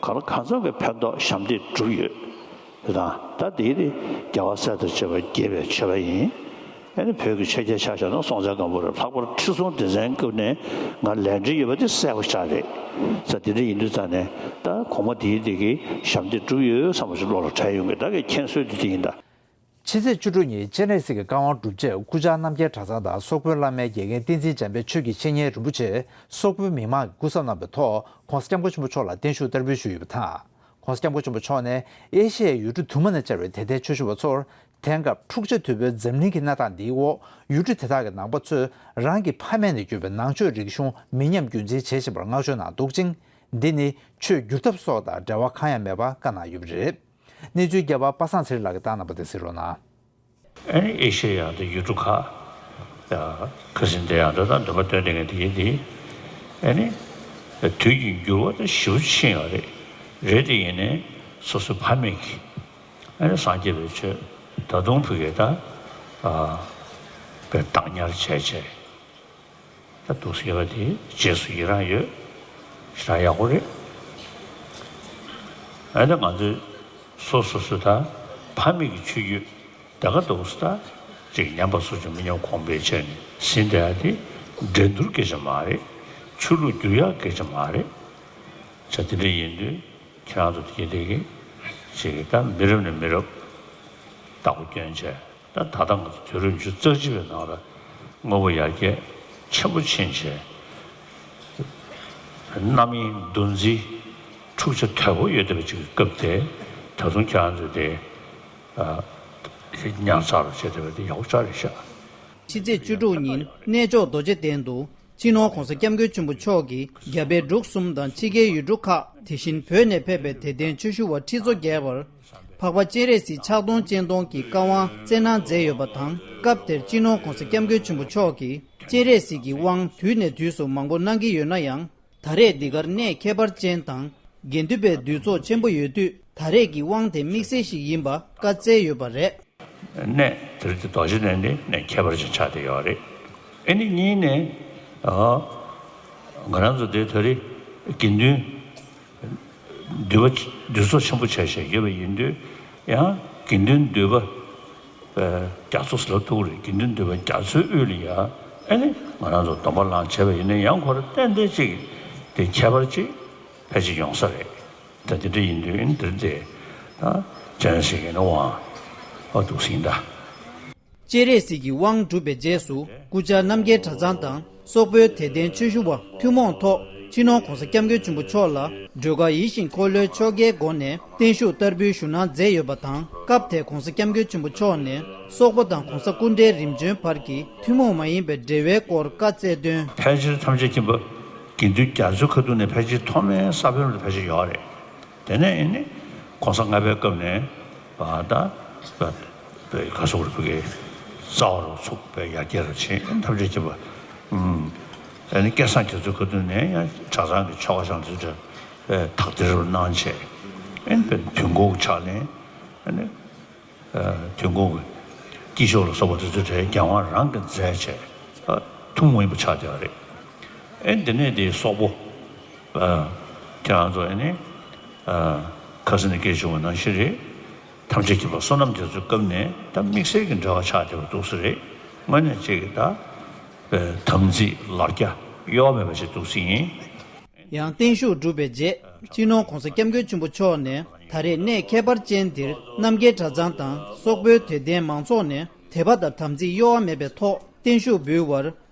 གང་ལ་གང་འཚམ་གྱི་ཕན་ཐོགས་ཞབས་འདེགས་བསྒྲུབས་ཡོད། དེ་དང་ད་དེའི་རིགས་རྒྱལ་བ་སྲས་དང་བཅས་པ་དགྱེས་པའི་མཆོད་པ་ཡིན། ཨ་ནི་བོད་ཀྱི་ཆོས་རྒྱལ་ཆ་བཞག་ན་སྲོང་བཙན་སྒམ་པོ་རེད། ལྷག་པར་ཁྲི་སྲོང་ལྡེ་བཙན་སྐབས་ནས་ང་ལས་འབྲེལ་ཡོད་པ་དེ་གསལ་པོ་ཆགས་རེད། ས་དེ་འདྲ་ཡིན་དུས་ཙང་ནས་ད་གོང་མ་དེའི་དེ་གི་ཞབས་འདེགས་སྒྲུབ་ཡོད་བསམ་པ་ཞིག་བློ་ལ་དྲན་ཡོང་གི། ད་གི་མཁྱེན་སྲོལ་དེ་དེ་ཡིན་ད། ཕྱི་ཚེས་བཅུ་དྲུག་ཉིན་སྤྱན་རས་གཟིགས་ཀྱི་བཀའ་དབང་སྒྲུབ་ཆེད་སྐུ་བཅར་རྣམ་རྒྱལ་གྲྭ་ཚང་དང་སོག་པོའི་བླ་མའི་དགེ་རྒན་བསྟན་འཛིན་འཇམ་དཔལ་ཆོས་ཀྱི་འཆད་ཉན་རིན་པོ་ཆེས་སོག་པོའི་མི་མང་གི་སྐུ་ཚབ་གནང་བའི་ཐོག་༸གོང་ས་༸སྐྱབས་མགོན་ཆེན་པོ་མཆོག་ལ་བརྟན་བཞུགས་བསྟར་འབུལ་ཞུས་ཡོད་པ་དང་། ༸གོང་ས་༸སྐྱབས་མགོན་ཆེན་པོ་མཆོག་ནས་ཨེ་ཤི་ཡའི་ཡུལ་གྲུ་དུ་མ་ནས་བཅར་བའི་དད་ལྡན་ཆོས་ཞུ་བ་ཚོར། དེང་སྐབས་འཁྲུག་ཆ་དོད་པོའི་འཛམ་གླིང་གི་གནས་སྟངས་འདིའི་འོག་ཡུལ་གྲུ་དེ་དག་གི་ནང་པ་ཚོས་རང་གི་ཕ་མེས་ནས་བསྐྱོད་པའི་ནང་ཆོས་རིག་གཞུང་མི་ཉམས་རྒྱུན་འཛིན་བྱེད་བཞིན་པར་བསྔགས་བརྗོད་གནང་འདུག་ཅིང་། འདི་ནི་ཆོས་བསྒྱུར་ཐབས་སོགས་དང་འབྲེལ་བ་གང་ཡང་མེད་པ་བཀའ་གནང་ཡོད་པ་རེད། གནས་ཚུལ་རྒྱས་པ་པ་སངས་ཚེ་རིང་ལགས་ཀྱིས་བཏང་གནང་བ་དེ་གཟིགས་རོགས་གནང་། ཨ་ནི་ཨེ་ཤེ་ཡ་དང་ཡུལ་གྲུ་ཁག་ཁ་སང་དེ་ཡང་དེ་དང་འདོད་པ་སྟོན་བསྡད་མཁན་དེ་ཡིན་དེ། ཨ་ནི་དུས་ཀྱི་འགྱུར་བ་དང་ཞེ་པོ་ཕྱིན་ཡོད་རེད། རེད་དེ་ཡིན་ནའི་སོ་སོའི་ཕ་མེས་ཀྱི་ཨ་ནི་སངས་རྒྱས་པའི་ཆོས་ད་དུང་ཕ་གིར་ད་ཨ་དཔེ་བདག་ཉར་བྱས་བྱས། ད་འདུག་ཟེར་བ་དེ་རྗེས་སུ་ཡི་རང་ཡོད། ཞེ་དྲག་ཡག་པོ་རེད། ཨ་ནི་ང་ཚོས་སོ་སོ་སོ་ད་ཕ་མེས་ཀྱི་ཆོས་བརྒྱུད་ད་ག་འདུག་ཟེར་ད་ཅིག་ཉམས་པ་སོར་ཆུད་མི་ཉམས་གོང་འཕེལ་བྱས་ནས་ཟིན་བསྡད་ཡ་དེ་འགྲན་བསྡུར་སྐད་ཆ་མ་རེད། ཆོས་ལུགས་བསྒྱུར་ཡག་སྐད་ཆ་མ་རེད། བྱས་དེ་འདྲ་ཡིན་དུས་ཁྱེད་རང་ཚོ་དེ་དེ་གི་ཅིག་ད་མི་རབས་ནས་མི་རབས་བདག་པོ་སྐྱོན་བྱས། ད་ད་ལྟ་ང་ཚོ་དུས་རབས་ཉི་ཤུ་རྩ་གཅིག་པའི་ནང་ལ་དངོས་པོ་ཡར་རྒྱས་ཆེན་པོ་ཕྱིན་བྱས། རྣམ་གཡེང་འདུ་འཛི་འཁྲུག་ཆ་དོད་པོ་ཡོད་བསྡད་པ་ཅིག་གི་སྐབས་དེ་ད་དུང་ཁྱེད་རང་ཚོས་དེ་ཉར་ཚགས་རོགས་བྱས་བསྡད་པ་དེ་ཡག་པོ་ཅིག་རེད་ཤག་ཕྱི་ཚེས་བཅུ་དྲུག་ཉིན་གནས་མཆོག་རྡོ་རྗེ་གདན་དུ་སྤྱི་ནོར་༸གོང་ས་༸སྐྱབས་མགོན་ཆེན་པོ་མཆོག་གིས་རྒྱ་བལ་འབྲུག་གསུམ་དང་ཕྱི་རྒྱལ་ཡུལ་གྲུ་ཁག་དེ་བཞིན་བོད་ནས་ཕེབས་པའི་དད་ལྡན་ཆོས་ཞུ་བ་ཁྲི་ཚོ་བརྒལ་བར། འཕགས་པ་སྤྱན་རས་གཟིགས་ཕྱག་སྟོང་སྤྱན་སྟོང་གི་བཀའ་དབང་སྩལ་གནང་མཛད་ཡོད་པ་དང་། སྐབས་དེར་སྤྱི་ནོར་༸གོང་ས་༸སྐྱབས་མགོན་ཆེན་པོ་མཆོག་གིས་སྤྱན་རས་གཟིགས་ཀྱི་དབང་དུས་ནས་དུས་སུ་མང་པོ་གནང་གི་ཡོད་ན་ཡང་། ད་རེས་འདི་གར་གནས་ཁྱད་པར་ཅན་དང་། དགེ་འདུན་པའི་འདུས་ཚོགས་ཆེན་པོ་ཡོད་དུས། ད་རེས་ཀྱི་དབང་དེ་དམིགས་བསལ་ཞིག་ཡིན་པ་བཀའ་སྩལ་ཡོད་པ་རེད། གནས་དེ་རིང་དེ་རྡོ་རྗེ་གདན་དེ་གནས་ཁྱད་པར་ཅན་ཆགས་བསྡད་ཡོད་རེད། ཨ་ནི་གཉིས་ནས། ཨ། ང་རང་ཚོ་དེ་ད་རེས་དགེ་འདུན། འདུས་པ་འདུས་ཚོགས་ཆེན་པོ་བྱས་བྱས་ཡོད་པ་ཡིན་དུས། ཡང་དགེ་འདུན་འདུས་པ་རྒྱ་མཚོ་ཟེར་ལབ་ཐུབ་ཀྱི་རེད། དགེ་འདུན་འདུས་པ་རྒྱ་མཚོའི་དབུས་ལ་ཡ། ཨ་ནི་ང་རང་ཚོ་སྡོམ་པ་བླངས་བྱས་པ་ཡིན་ན་ཡང་ཁོ་རང་ཏན་ཏན་ཅིག་དེ་ཁྱད་པར་ཅིག་ཕལ་ཆེར་ཡོང་ས་རེད། ད་དེ་འདྲ་ཡིན་དུས་འདིར་དེ་ད་སྤྱན་རས་གཟིགས་ཀྱི་དབང་ཨ་འདུག་ཟིན་ད། སྤྱན་རས་གཟིགས་ཀྱི་དབང་གྲུབ་པའི་རྗེས་སུ་སྐུ་བཅར་རྣམ་རྒྱལ་གྲྭ་ཚང་དང་སོག་པོའི་དད་ལྡན་ཆོས་ཞུ་བ་ཐུན་མོང་ཐོག་སྤྱི་ནོར་༸གོང་ས་༸སྐྱབས་མགོན་ཆེན་པོ་མཆོག་ལ་སྒྲོལ་དཀར་ཡིད་བཞིན་འཁོར་ལོའི་ཆོ་གའི་སྒོ་ནས་བརྟན་བཞུགས་བསྟར་འབུལ་ཞུ་གནང་མཛད་ཡོད་པ་དང་། སྐབས་དེར་༸གོང་ས་༸སྐྱབས་མགོན་ཆེན་པོ་མཆོག་ནས་སོག་པོ་དང་༸གོང་ས་སྐུ་ཕྲེང་རིམ་བྱོན་བར་གྱི་ཐུན་མོང་མ་ཡིན་པའི་འབྲེལ་བའི་སྐོར་བཀའ་སྩལ་དོན། ཕལ་ཆེར་ཐམས་ཅད་མཁྱེན་པ་དགེ་འདུན་རྒྱ་མཚོའི་ཁ་ཐུག་ནས་ཕལ་ཆེར་ཐོག་མའི་ས་བོན་རུ་ཕལ་ཆེར་ཡོད་རེད། དེ་ནས་ཨེ་ནི་༸གོང་ས་ལྔ་པའི་སྐབས་ནས་ཨ་ད་པའི་ག་སོག་རུ་ཕུ་གའི་རྩ་བ་རུ་ཚུགས་པའི་ཡར་རྒྱས་རུ་ཕྱིན། ཐམས་ཅད་མཁྱེན་པ་ཨེ་ནི་སྐལ་བཟང་རྒྱ་མཚོའི་ཁ་ཐུག་ནས་ཡང་གྲྭ་ཚང་གི་ཆོ་ག་བཤམས་ཚུལ་དེ་དག་སྡེ་རུ་གནང་བྱས། ཨེ་ནི་དུས་འཁོར་གྱི་ཕྱག་ལེན་ཨེ་ནི། དུས་འཁོར་གྱི་དཀྱིལ་ཆོག་ལ་སོགས་པ་དེ་ཚོ་གྲས་རྒྱལ་དབང་རང་གིས་མཛད་བྱས་ཐུན་མོང་མ་ཡིན་པ་ཆགས་བསྡད་པ་རེད། ཨེ་འདི་ནས་དེ་སོག་པོ་ཁྱེད་རང་ཚོ་ཨེ་ནི་ཁ་སང་ནས་སྐད་བྱུང་བ་ནང་བཞིན་རེད། ཐམས་ཅད་མཁྱེན་པ་བསོད་ནམས་རྒྱ་མཚོའི་སྐབས་ནས་ད་དམིགས་བསལ་གྱི་འབྲེལ་བ་ཆགས་བསྡད་པ་འདུག་ས་རེད། དངོས་གནས་ཅིག་གི་ད་དམ་ཚིག་ལབ་རྒྱ་གཡོ་བ་མེད་པ་ཞིག་འདུག་ས་ཡིན། ཡང་བརྟན་བཞུགས་གྲུབ་པའི་རྗེས་སྤྱི་ནོར་༸གོང་ས་༸སྐྱབས་མགོན་ཆེན་པོ་མཆོག་ནས་ད་རེས་གནས་ཁྱད་པར་ཅན་འདིར་རྣམ་རྒྱལ་གྲྭ་ཚང་དང་སོག་པོའི་དད་ལྡན་མང་ཚོགས་ནས་དད་པ་དང་དམ་ཚིག་གཡོ་བ་མེད་པའི་ཐོག་བརྟན་བཞུགས་འབུལ་བར་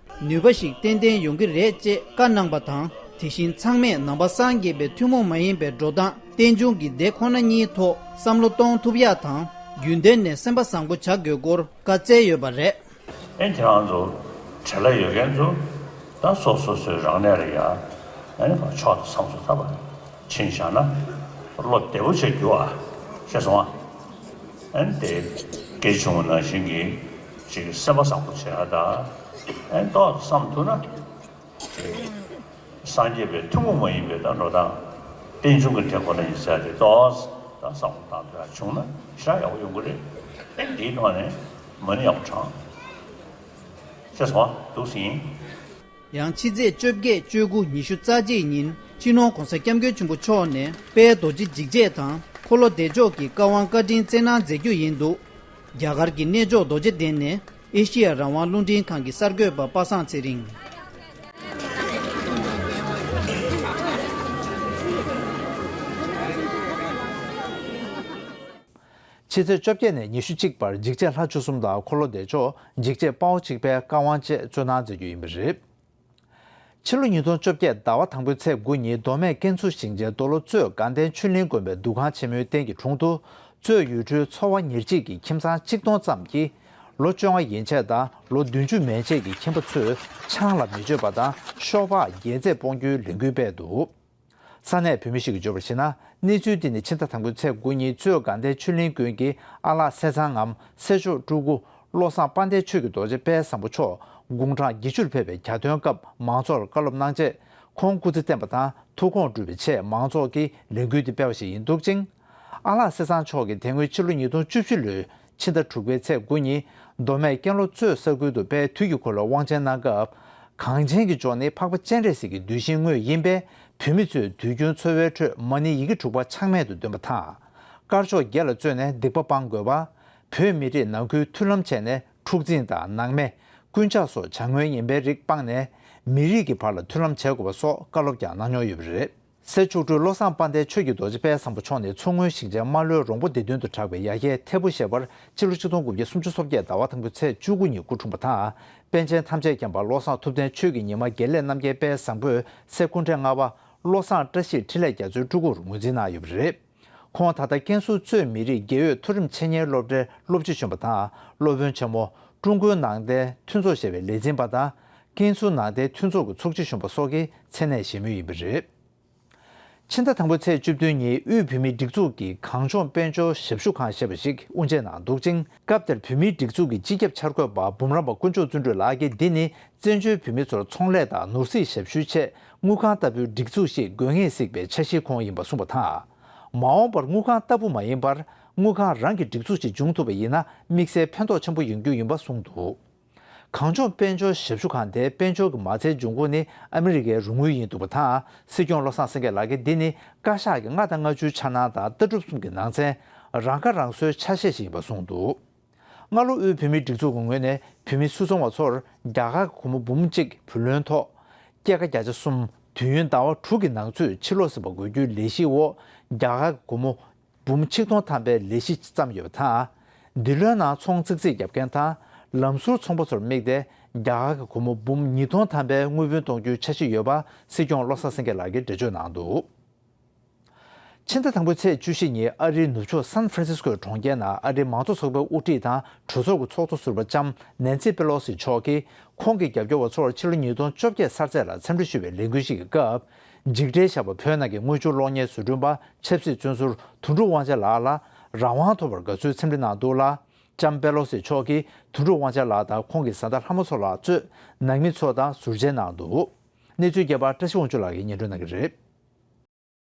ནུས་པ་ཞིག་ཏན་ཏན་ཡོང་གི་རེད་ཅེས་བཀའ་གནང་པ་དང་། དེ་བཞིན་ཚང་མས་ནང་པ་སངས་རྒྱས་པའི་ཐུན་མོང་མ་ཡིན་པའི་འགྲོ་སྟངས་རྟེན་འབྱུང་གི་སྡེ་ཁོ་ན་གཉིས་ཐོག་བསམ་བློ་གཏོང་ཐུབ་ཡག་དང་རྒྱུན་གཏན་ནས་སེམས་པ་བཟང་པོ་བྱ་དགོས་སྐོར་བཀའ་སྩལ་ཡོད་པ་རེད། ཨེ་ཁྱེད་རང་ཚོ་བྲེལ་བ་ཡོད་མཁན་ཚོ་ད་སོ་སོ་སོའི་རང་གནས་ལ་ཡ་ཨེ་ཕར་ཕྱོགས་དང་བསམ་ཚུལ་ཐབས་ཕྱིན་བཞག་ན་བློ་བདེ་པོ་བྱས་རྒྱུ་ཨ་ཤེས་སོང་ཨ། ཨེ་དེ་སྐད་བྱུང་བ་ནང་བཞིན་གྱི་ཅིག་སེམས་པ་བཟང་པོ་བྱེད་ཨ། ད་ཨེ་ཏོག་བསམ་ཐུབ་ན་སངས་རྒྱས་པའི་ཐུན་མོང་མ་ཡིན་པའི་ད་འགྲོ་སྟངས་རྟེན་འབྱུང་གི་འབྲས་བུ་ལ་ཡིན་ཟེར་ཏེ་ཏོག་ད་བསམ་བློ་བཏང་ཐུབ་ཡ་བྱུང་ན་ཞེ་དྲག་ཡག་པོ་ཡོང་གི་རེད། ཨེ་འདིའི་ཐོག་ནས་མ་ཎི་ཡག་པོ་བགྲང་། ཤེས་སོང་ཨ། འདུག་སེ་ཡིན། ཡང་ཕྱི་ཚེས་བཅོ་བརྒྱད་བཅུ་དགུ་ཉི་ཤུ་རྩ་གཅིག་ཉིན་སྤྱི་ནོར་༸གོང་ས་༸སྐྱབས་མགོན་ཆེན་པོ་མཆོག་ནས་དཔལ་རྡོ་རྗེ་འཇིགས་བྱེད་དང་འཁོར་ལོ་བདེ་མཆོག་གི་བཀའ་དབང་བཀའ་དྲིན་སྩལ་གནང་མཛད་རྒྱུ་ཡིན་འདུག་རྒྱ་གར་གྱི་གནས་མཆོག་རྡོ་རྗེ་གདན་ནས་ཨེ་ཤེ་ཡ་རང་དབང་རླུང་འཕྲིན་ཁང་གི་གསར་འགོད་པ་པ་སངས་ཚེ་རིང་། ཕྱི་ཚེས་བཅོ་བརྒྱད་ནས་ཉི་ཤུ་གཅིག་བར་འཇིགས་བྱེད་ལྷ་བཅུ་གསུམ་དང་འཁོར་ལོ་བདེ་མཆོག་འཇིགས་བྱེད་དཔའ་བོ་གཅིག་པའི་བཀའ་དབང་བཅས་སྩོལ་གནང་མཛད་རྒྱུ་ཡིན་པ་རེད། ཕྱི་ལོ་ཉིས་སྟོང་བཅོ་བརྒྱད་ཟླ་བ་དང་པོའི་ཚེས་དགུ་ཉིན་མདོ་སྨད་ཀན་ཚུ་ཞིང་ཆེན་རྡོ་ལོ་གཙོས་དགའ་ལྡན་ཆོས་གླིང་དགོན་པའི་འདུ་ཁང་ཆེན་མོའི་སྟེང་གི་དྲུང་དུ། གཙོས་ཡུལ་གྲུའི་ཚོ་བ་ཉེར་གཅིག་གི་ཁྱིམ་ཚང་གཅིག་སྟོང་ཙམ་གྱིས། ལོ་བཅོ་ལྔ་ཡན་ཆད་དང་ལོ་བདུན་ཅུ་མན་ཆད་ཀྱི་ཁྱིམ་པ་ཚོས་ཆང་ལ་མི་སྤྱོད་པ་དང་ཤོག་སྦག་རྒྱལ་རྩེད་སྤོང་རྒྱུའི་ལས་འགུལ་སྤེལ་འདུག། ས་གནས་བོད་མི་ཞིག་གིས་བརྗོད་པར་གཞིགས་ན། གནས་ཚུལ་འདི་ནི་ཕྱི་ཟླ་དང་པོའི་ཚེས་དགུ་ཉིན་གཙོས་དགའ་ལྡན་ཆོས་གླིང་དགོན་གྱི་ཨ་ལགས་སེ་ཚང་ངམ་སེ་མཆོག་སྤྲུལ་སྐུ་བློ་བཟང་དཔལ་ལྡན་ཆོས་ཀྱི་རྡོ་རྗེ་དཔལ་བཟང་པོ་མཆོག་དགུང་གྲངས་བརྒྱད་ཅུར་ཕེབས་པའི་གྱ་སྟོན་སྐབས་མང་ཚོགས་ལ་བཀའ་སློབ་གནང་རྗེས། ཁོང་སྐུ་ཚེ་བརྟན་པ་དང་ཐུགས་དགོངས་སྒྲུབ་པའི་ཆེད་མང་ཚོགས་ཀྱིས་ལས་འགུལ་འདི་སྤེལ་བ་ཞིག་ཡིན་འདུག་ཅིང་། ཨ་ལགས་སེ་ཚང་མཆོག་གིས་དེ་སྔོན་ཕྱི་ལོ་ཉིས་སྟོང་བཅུ་བཞི་ལོའི་ཕྱི་ཟླ་དྲུག་པའི་ཚེས་དགུ་ཉིན་མདོ་སྨད་ཀན་ལྷོ་གཙོས་ས་ཁུལ་དུ་དཔལ་དུས་ཀྱི་འཁོར་ལོའི་དབང་ཆེན་གནང་སྐབས། གངས་ཅན་གྱི་ལྗོངས་ནི་འཕགས་པ་སྤྱན་རས་གཟིགས་ཀྱི་གདུལ་ཞིང་དངོས་ཡིན་པས། བོད་མི་ཚོས་དུས་རྒྱུན་འཚོ་བའི་ཁྲོད་མ་ཎི་ཡི་གེ་དྲུག་པ་ཆག་མེད་དུ་འདོན་པ་དང་། དཀར་ཕྱོགས་བརྒྱད་ལ་བརྩོན་ནས་སྡིག་པ་སྤང་དགོས་པ། བོད་མི་རིགས་ནང་ཁུལ་མཐུན་ལམ་བྱས་ནས་འཁྲུག་འཛིང་དང་ནང་མེད། རྐུན་ཇག་སོགས་བྱ་དངོས་ངན་པའི་རིགས་སྤངས་ནས། མི་རིགས་ཀྱི་བར་ལ་མཐུན་ལམ་བྱེད་དགོས་པ་སོགས་བཀའ་སློབ་ཀྱང་གནང་མྱོང་ཡོད་པ་རེད། སེ་མཆོག་སྤྲུལ་བློ་བཟང་དཔལ་ལྡན་ཆོས་ཀྱི་རྡོ་རྗེ་དཔལ་བཟང་པོ་མཆོག་ནི་མཚོ་སྔོན་ཞིང་ཆེན་རྨ་ལྷོའི་རོང་པོ་སྡེ་བདུན་དུ་གྲགས་པའི་ཡ་གྱལ་ཐེ་བོ་ཞེས་པར་ཕྱི་ལོ་ཆིག་སྟོང་དགུ་བརྒྱ་སུམ་ཅུ་སོ་བརྒྱད་ཟླ་བ་དང་པོའི་ཚེས་བཅུ་དགུ་ཉིན་སྐུ་འཁྲུངས་པ་དང་། པཎ་ཆེན་ཐམས་ཅད་མཁྱེན་པ་བློ་བཟང་ཐུབ་བསྟན་ཆོས་ཀྱི་ཉི་མ་དགེ་ལེགས་རྣམ་རྒྱལ་དཔལ་བཟང་པོས་སེ་སྐུ་ཕྲེང་ལྔ་པ་བློ་བཟང་བཀྲ་ཤིས་འཕྲིན་ལས་རྒྱ་མཚོའི་སྤྲུལ་སྐུར་ངོས་འཛིན་གནང་ཡོད་པ་རེད། ཁོང་ད་ལྟ་ཀན་སུའུ་གཙོས་མི་རིགས་རྒྱལ་ཡོད་མཐོ་རིམ་འཆད་ཉན་སློབ་གྲྭའི་སློབ་སྤྱི་གཞོན་པ་དང་སློབ་དཔོན་ཆེན་མོ། ཀྲུང་གོའི་ནང་བསྟན་མཐུན་ཚོགས་ཞེས་པའི་ལས་འཛིན་པ་དང་། ཀན་སུའུ་ནང་བསྟན་མཐུན་ཚོགས་ཀྱི་ཚོགས་སྤྱི་གཞོན་པ་སོགས་ཀྱི་མཚན་གནས་བཞེས་མུས་ཡིན་པ་རེད། ཕྱི་ཟླ་དང་པོའི་ཚེས་བཅུ་བདུན་ཉིན་དབུས་བོད་མིའི་སྒྲིག་འཛུགས་ཀྱི་གངས་ལྗོངས་དཔལ་འབྱོར་ཞབས་ཞུ་ཁང་ཞེས་པ་ཞིག་དབུ་འབྱེད་གནང་འདུག་ཅིང་། སྐབས་དེར་བོད་མིའི་སྒྲིག་འཛུགས་ཀྱི་སྤྱི་ཁྱབ་འཆར་འགོད་པ་འབུམ་རམས་པ་དཀོན་མཆོག་བརྩོན་འགྲུས་ལགས་ཀྱིས་འདི་ནི་བཙན་བྱོལ་བོད་མི་ཚོར་ཚོང་ལས་དང་ནོར་སྲིད་ཞབས་ཞུའི་ཆེད་དངུལ་ཁང་ལྟ་བུའི་སྒྲིག་འཛུགས་ཤིག་དགོས་ངེས་གཟིགས་པའི་འཆར་གཞིའི་ཁོངས་ཡིན་པ་གསུངས་པ་དང་། མ་འོངས་པར་དངུལ་ཁང་ལྟ་བུ་མ་ཡིན་པར་དངུལ་ཁང་རང་གི་སྒྲིག་འཛུགས་ཤིག་འབྱུང་ཐུབ་པ་ཡིན་ན་དམིགས་བསལ་ཕན་ཐོགས་ཆེན་པོ་ཡོང་རྒྱུ་ཡིན་པ་གསུངས་འདུག། གངས་ལྗོངས་དཔལ་འབྱོར་ཞབས་ཞུ་ཁང་དེའི་དཔལ་འབྱོར་གྱི་མ་རྩའི་འབྱུང་ཁུངས་ནི་ཨ་མི་རི་ཀའི་རོགས་དངུལ་ཡིན་འདུག་པ་དང་། སྲིད་སྐྱོང་བློ་བཟང་སེང་གེ་ལགས་ཀྱིས་འདི་ནི་བཀའ་ཤག་གི་ལྔ་དང་ལྔ་བཅུའི་འཆར་སྣང་དང་ལྟ་གྲུབ་གསུམ་གྱི་ནང་ཚན་རང་ཁ་རང་གསོའི་ཆ་ཤས་ཤིག་ཡིན་པ་གསུངས་འདུག། སྔ་ལོ་དབུས་བོད་མིའི་སྒྲིག་འཛུགས་ཀྱི་ངོས་ནས་བོད་མི་སུད་ཚོང་བ་ཚོར་རྒྱ་གར་གྱི་སྒོར་མོ་འབུམ་གཅིག་བུ་ལོན་ཐོག་སྐྱེད་ཀ་བརྒྱ་ཆ་གསུམ་དུས་ཡུན་ཟླ་བ་དྲུག་གི་ནང་ཚུད་ཕྱིར་སློག་ཟིན་པ་དགོས་རྒྱུའི་ལས་གཞིའི་འོག་རྒྱ་གར་གྱི་སྒོར་མོ་འབུམ་ཆིག་སྟོང་ཐམ་པའི་ལས་གཞི་བརྩམས་ཡོད་པ་དང་། འདི་ལོའི་ནང་ཚོང་ཙིག་ཙིག་བརྒྱབ་མཁན་དང་ལམ་ཟུར་ཚོང་པ་ཚོར་དམིགས་ཏེ་རྒྱ་གར་གྱི་སྒོར་མོ་འབུམ་ཉིས་སྟོང་ཐམ་པའི་དངུལ་བུན་གཏོང་རྒྱུའི་འཆར་གཞི་ཡོད་པ་སྲིད་སྐྱོང་བློ་བཟང་སེང་གེ་ལགས་ཀྱིས་འགྲེལ་བརྗོད་གནང་འདུག། ཕྱི་ཟླ་དང་པོའི་ཚེས་བཅུ་བཞི་ཉིན་ཨ་རིའི་ནུབ་ཕྱོགས་སན་ཧྥ་རན་སིས་ཀོའི་གྲོང་ཁྱེར་ནང་ཨ་རིའི་མང་གཙོ་ཚོགས་པའི་དབུ་ཁྲིད་དང་གྲོས་ཚོགས་ཀྱི་ཚོགས་གཙོ་ཟུར་པ་ལྕམ་ནན་སི་པེ་ལོ་སི་མཆོག་གིས་ཁོང་གི་རྒྱབ་སྐྱོར་བ་ཚོར་ཕྱི་ལོ་ཉིས་སྟོང་བཅོ་བརྒྱད་གསར་ཚེས་ལ་འཚམས་འདྲི་ཞུ་བའི་ལས་འགུལ་ཞིག་གི་སྐབས། འཇིགས་བྲལ་ཞབས་པ་བོད་ནང་གི་དངུལ་ཆུ་གློག་བརྙན་བཟོ་སྐྲུན་པ་ཆབ་སྲིད་བཙོན་ཟུར་དོན་གྲུབ་དབང་ཆེན་ལགས་ལ་རང་དབང་ཐོབ་པར་དགའ་བསུའི་འཚམས་འདྲི་གནང་འདུག་ལ། ལྕམ་པེ་ལོ་སི་མཆོག་གིས་དོན་གྲུབ་དབང་ཆེན་ལགས་དང་ཁོང་གི་བཟའ་ཟླ་ལྷ་མོ་མཚོ་ལགས་གཙོས་ནང་མི་ཚོ་དང་ཟུར་མཇལ་གནང་འདུག། གནས་ཚུལ་རྒྱས་པ་བཀྲ་ཤིས་དབང་ཕྱུག་ལགས་ཀྱིས་སྙན་སྒྲོན་གནང་གི་རེད།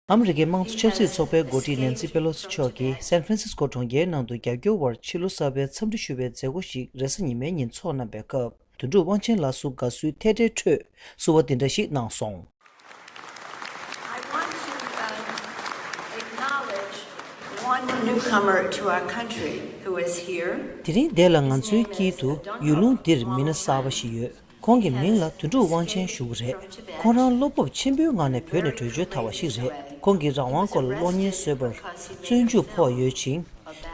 ཨ་མི་རི་ཀའི་དམངས་གཙོ་ཆབ་སྲིད་ཚོགས་པའི་འགོ་ཁྲིད་ནན་སི་པེ་ལོ་སི་མཆོག་གིས་སན་ཧྥ་རན་སིས་ཀོ་གྲོང་ཁྱེར་ནང་དུ་རྒྱབ་སྐྱོར་བར་ཕྱི་ལོ་གསར་པའི་འཚམས་འདྲི་ཞུ་བའི་མཛད་སྒོ་ཞིག་རེས་གཟའ་ཉི་མའི་ཉིན་ཚོགས་གནང་བའི་སྐབས། དོན་གྲུབ་དབང་ཆེན་ལགས་སུ་དགའ་བསུའི་ཐལ་སྒྲའི་ཁྲོད་བསུ་བ་འདི་འདྲ་ཞིག་གནང་སོང་། I want to, um, acknowledge one newcomer to our country who is here. དེ་རིང་འདིར་ང་ཚོའི་དཀྱིལ་དུ་ཡུལ་ལུང་འདིར་མི་སྣ་གསར་པ་ཞིག་ཡོད། ཁོང་གི་མིང་ལ་དོན་གྲུབ་དབང་ཆེན་ཞུ་གི་རེད། ཁོང་རང་བློ་སྤོབས་ཆེན་པོའི་ངང་ནས་བོད་ནས་བྲོས་བྱོལ་ཐར་བ་ཞིག་རེད། ཁོང་གིས་རང་དབང་སྐོར་ལ་གློག་བརྙན་བཟོས་པར་བརྩོན་འགྲུས་ཕོག་ཡོད་ཅིང་།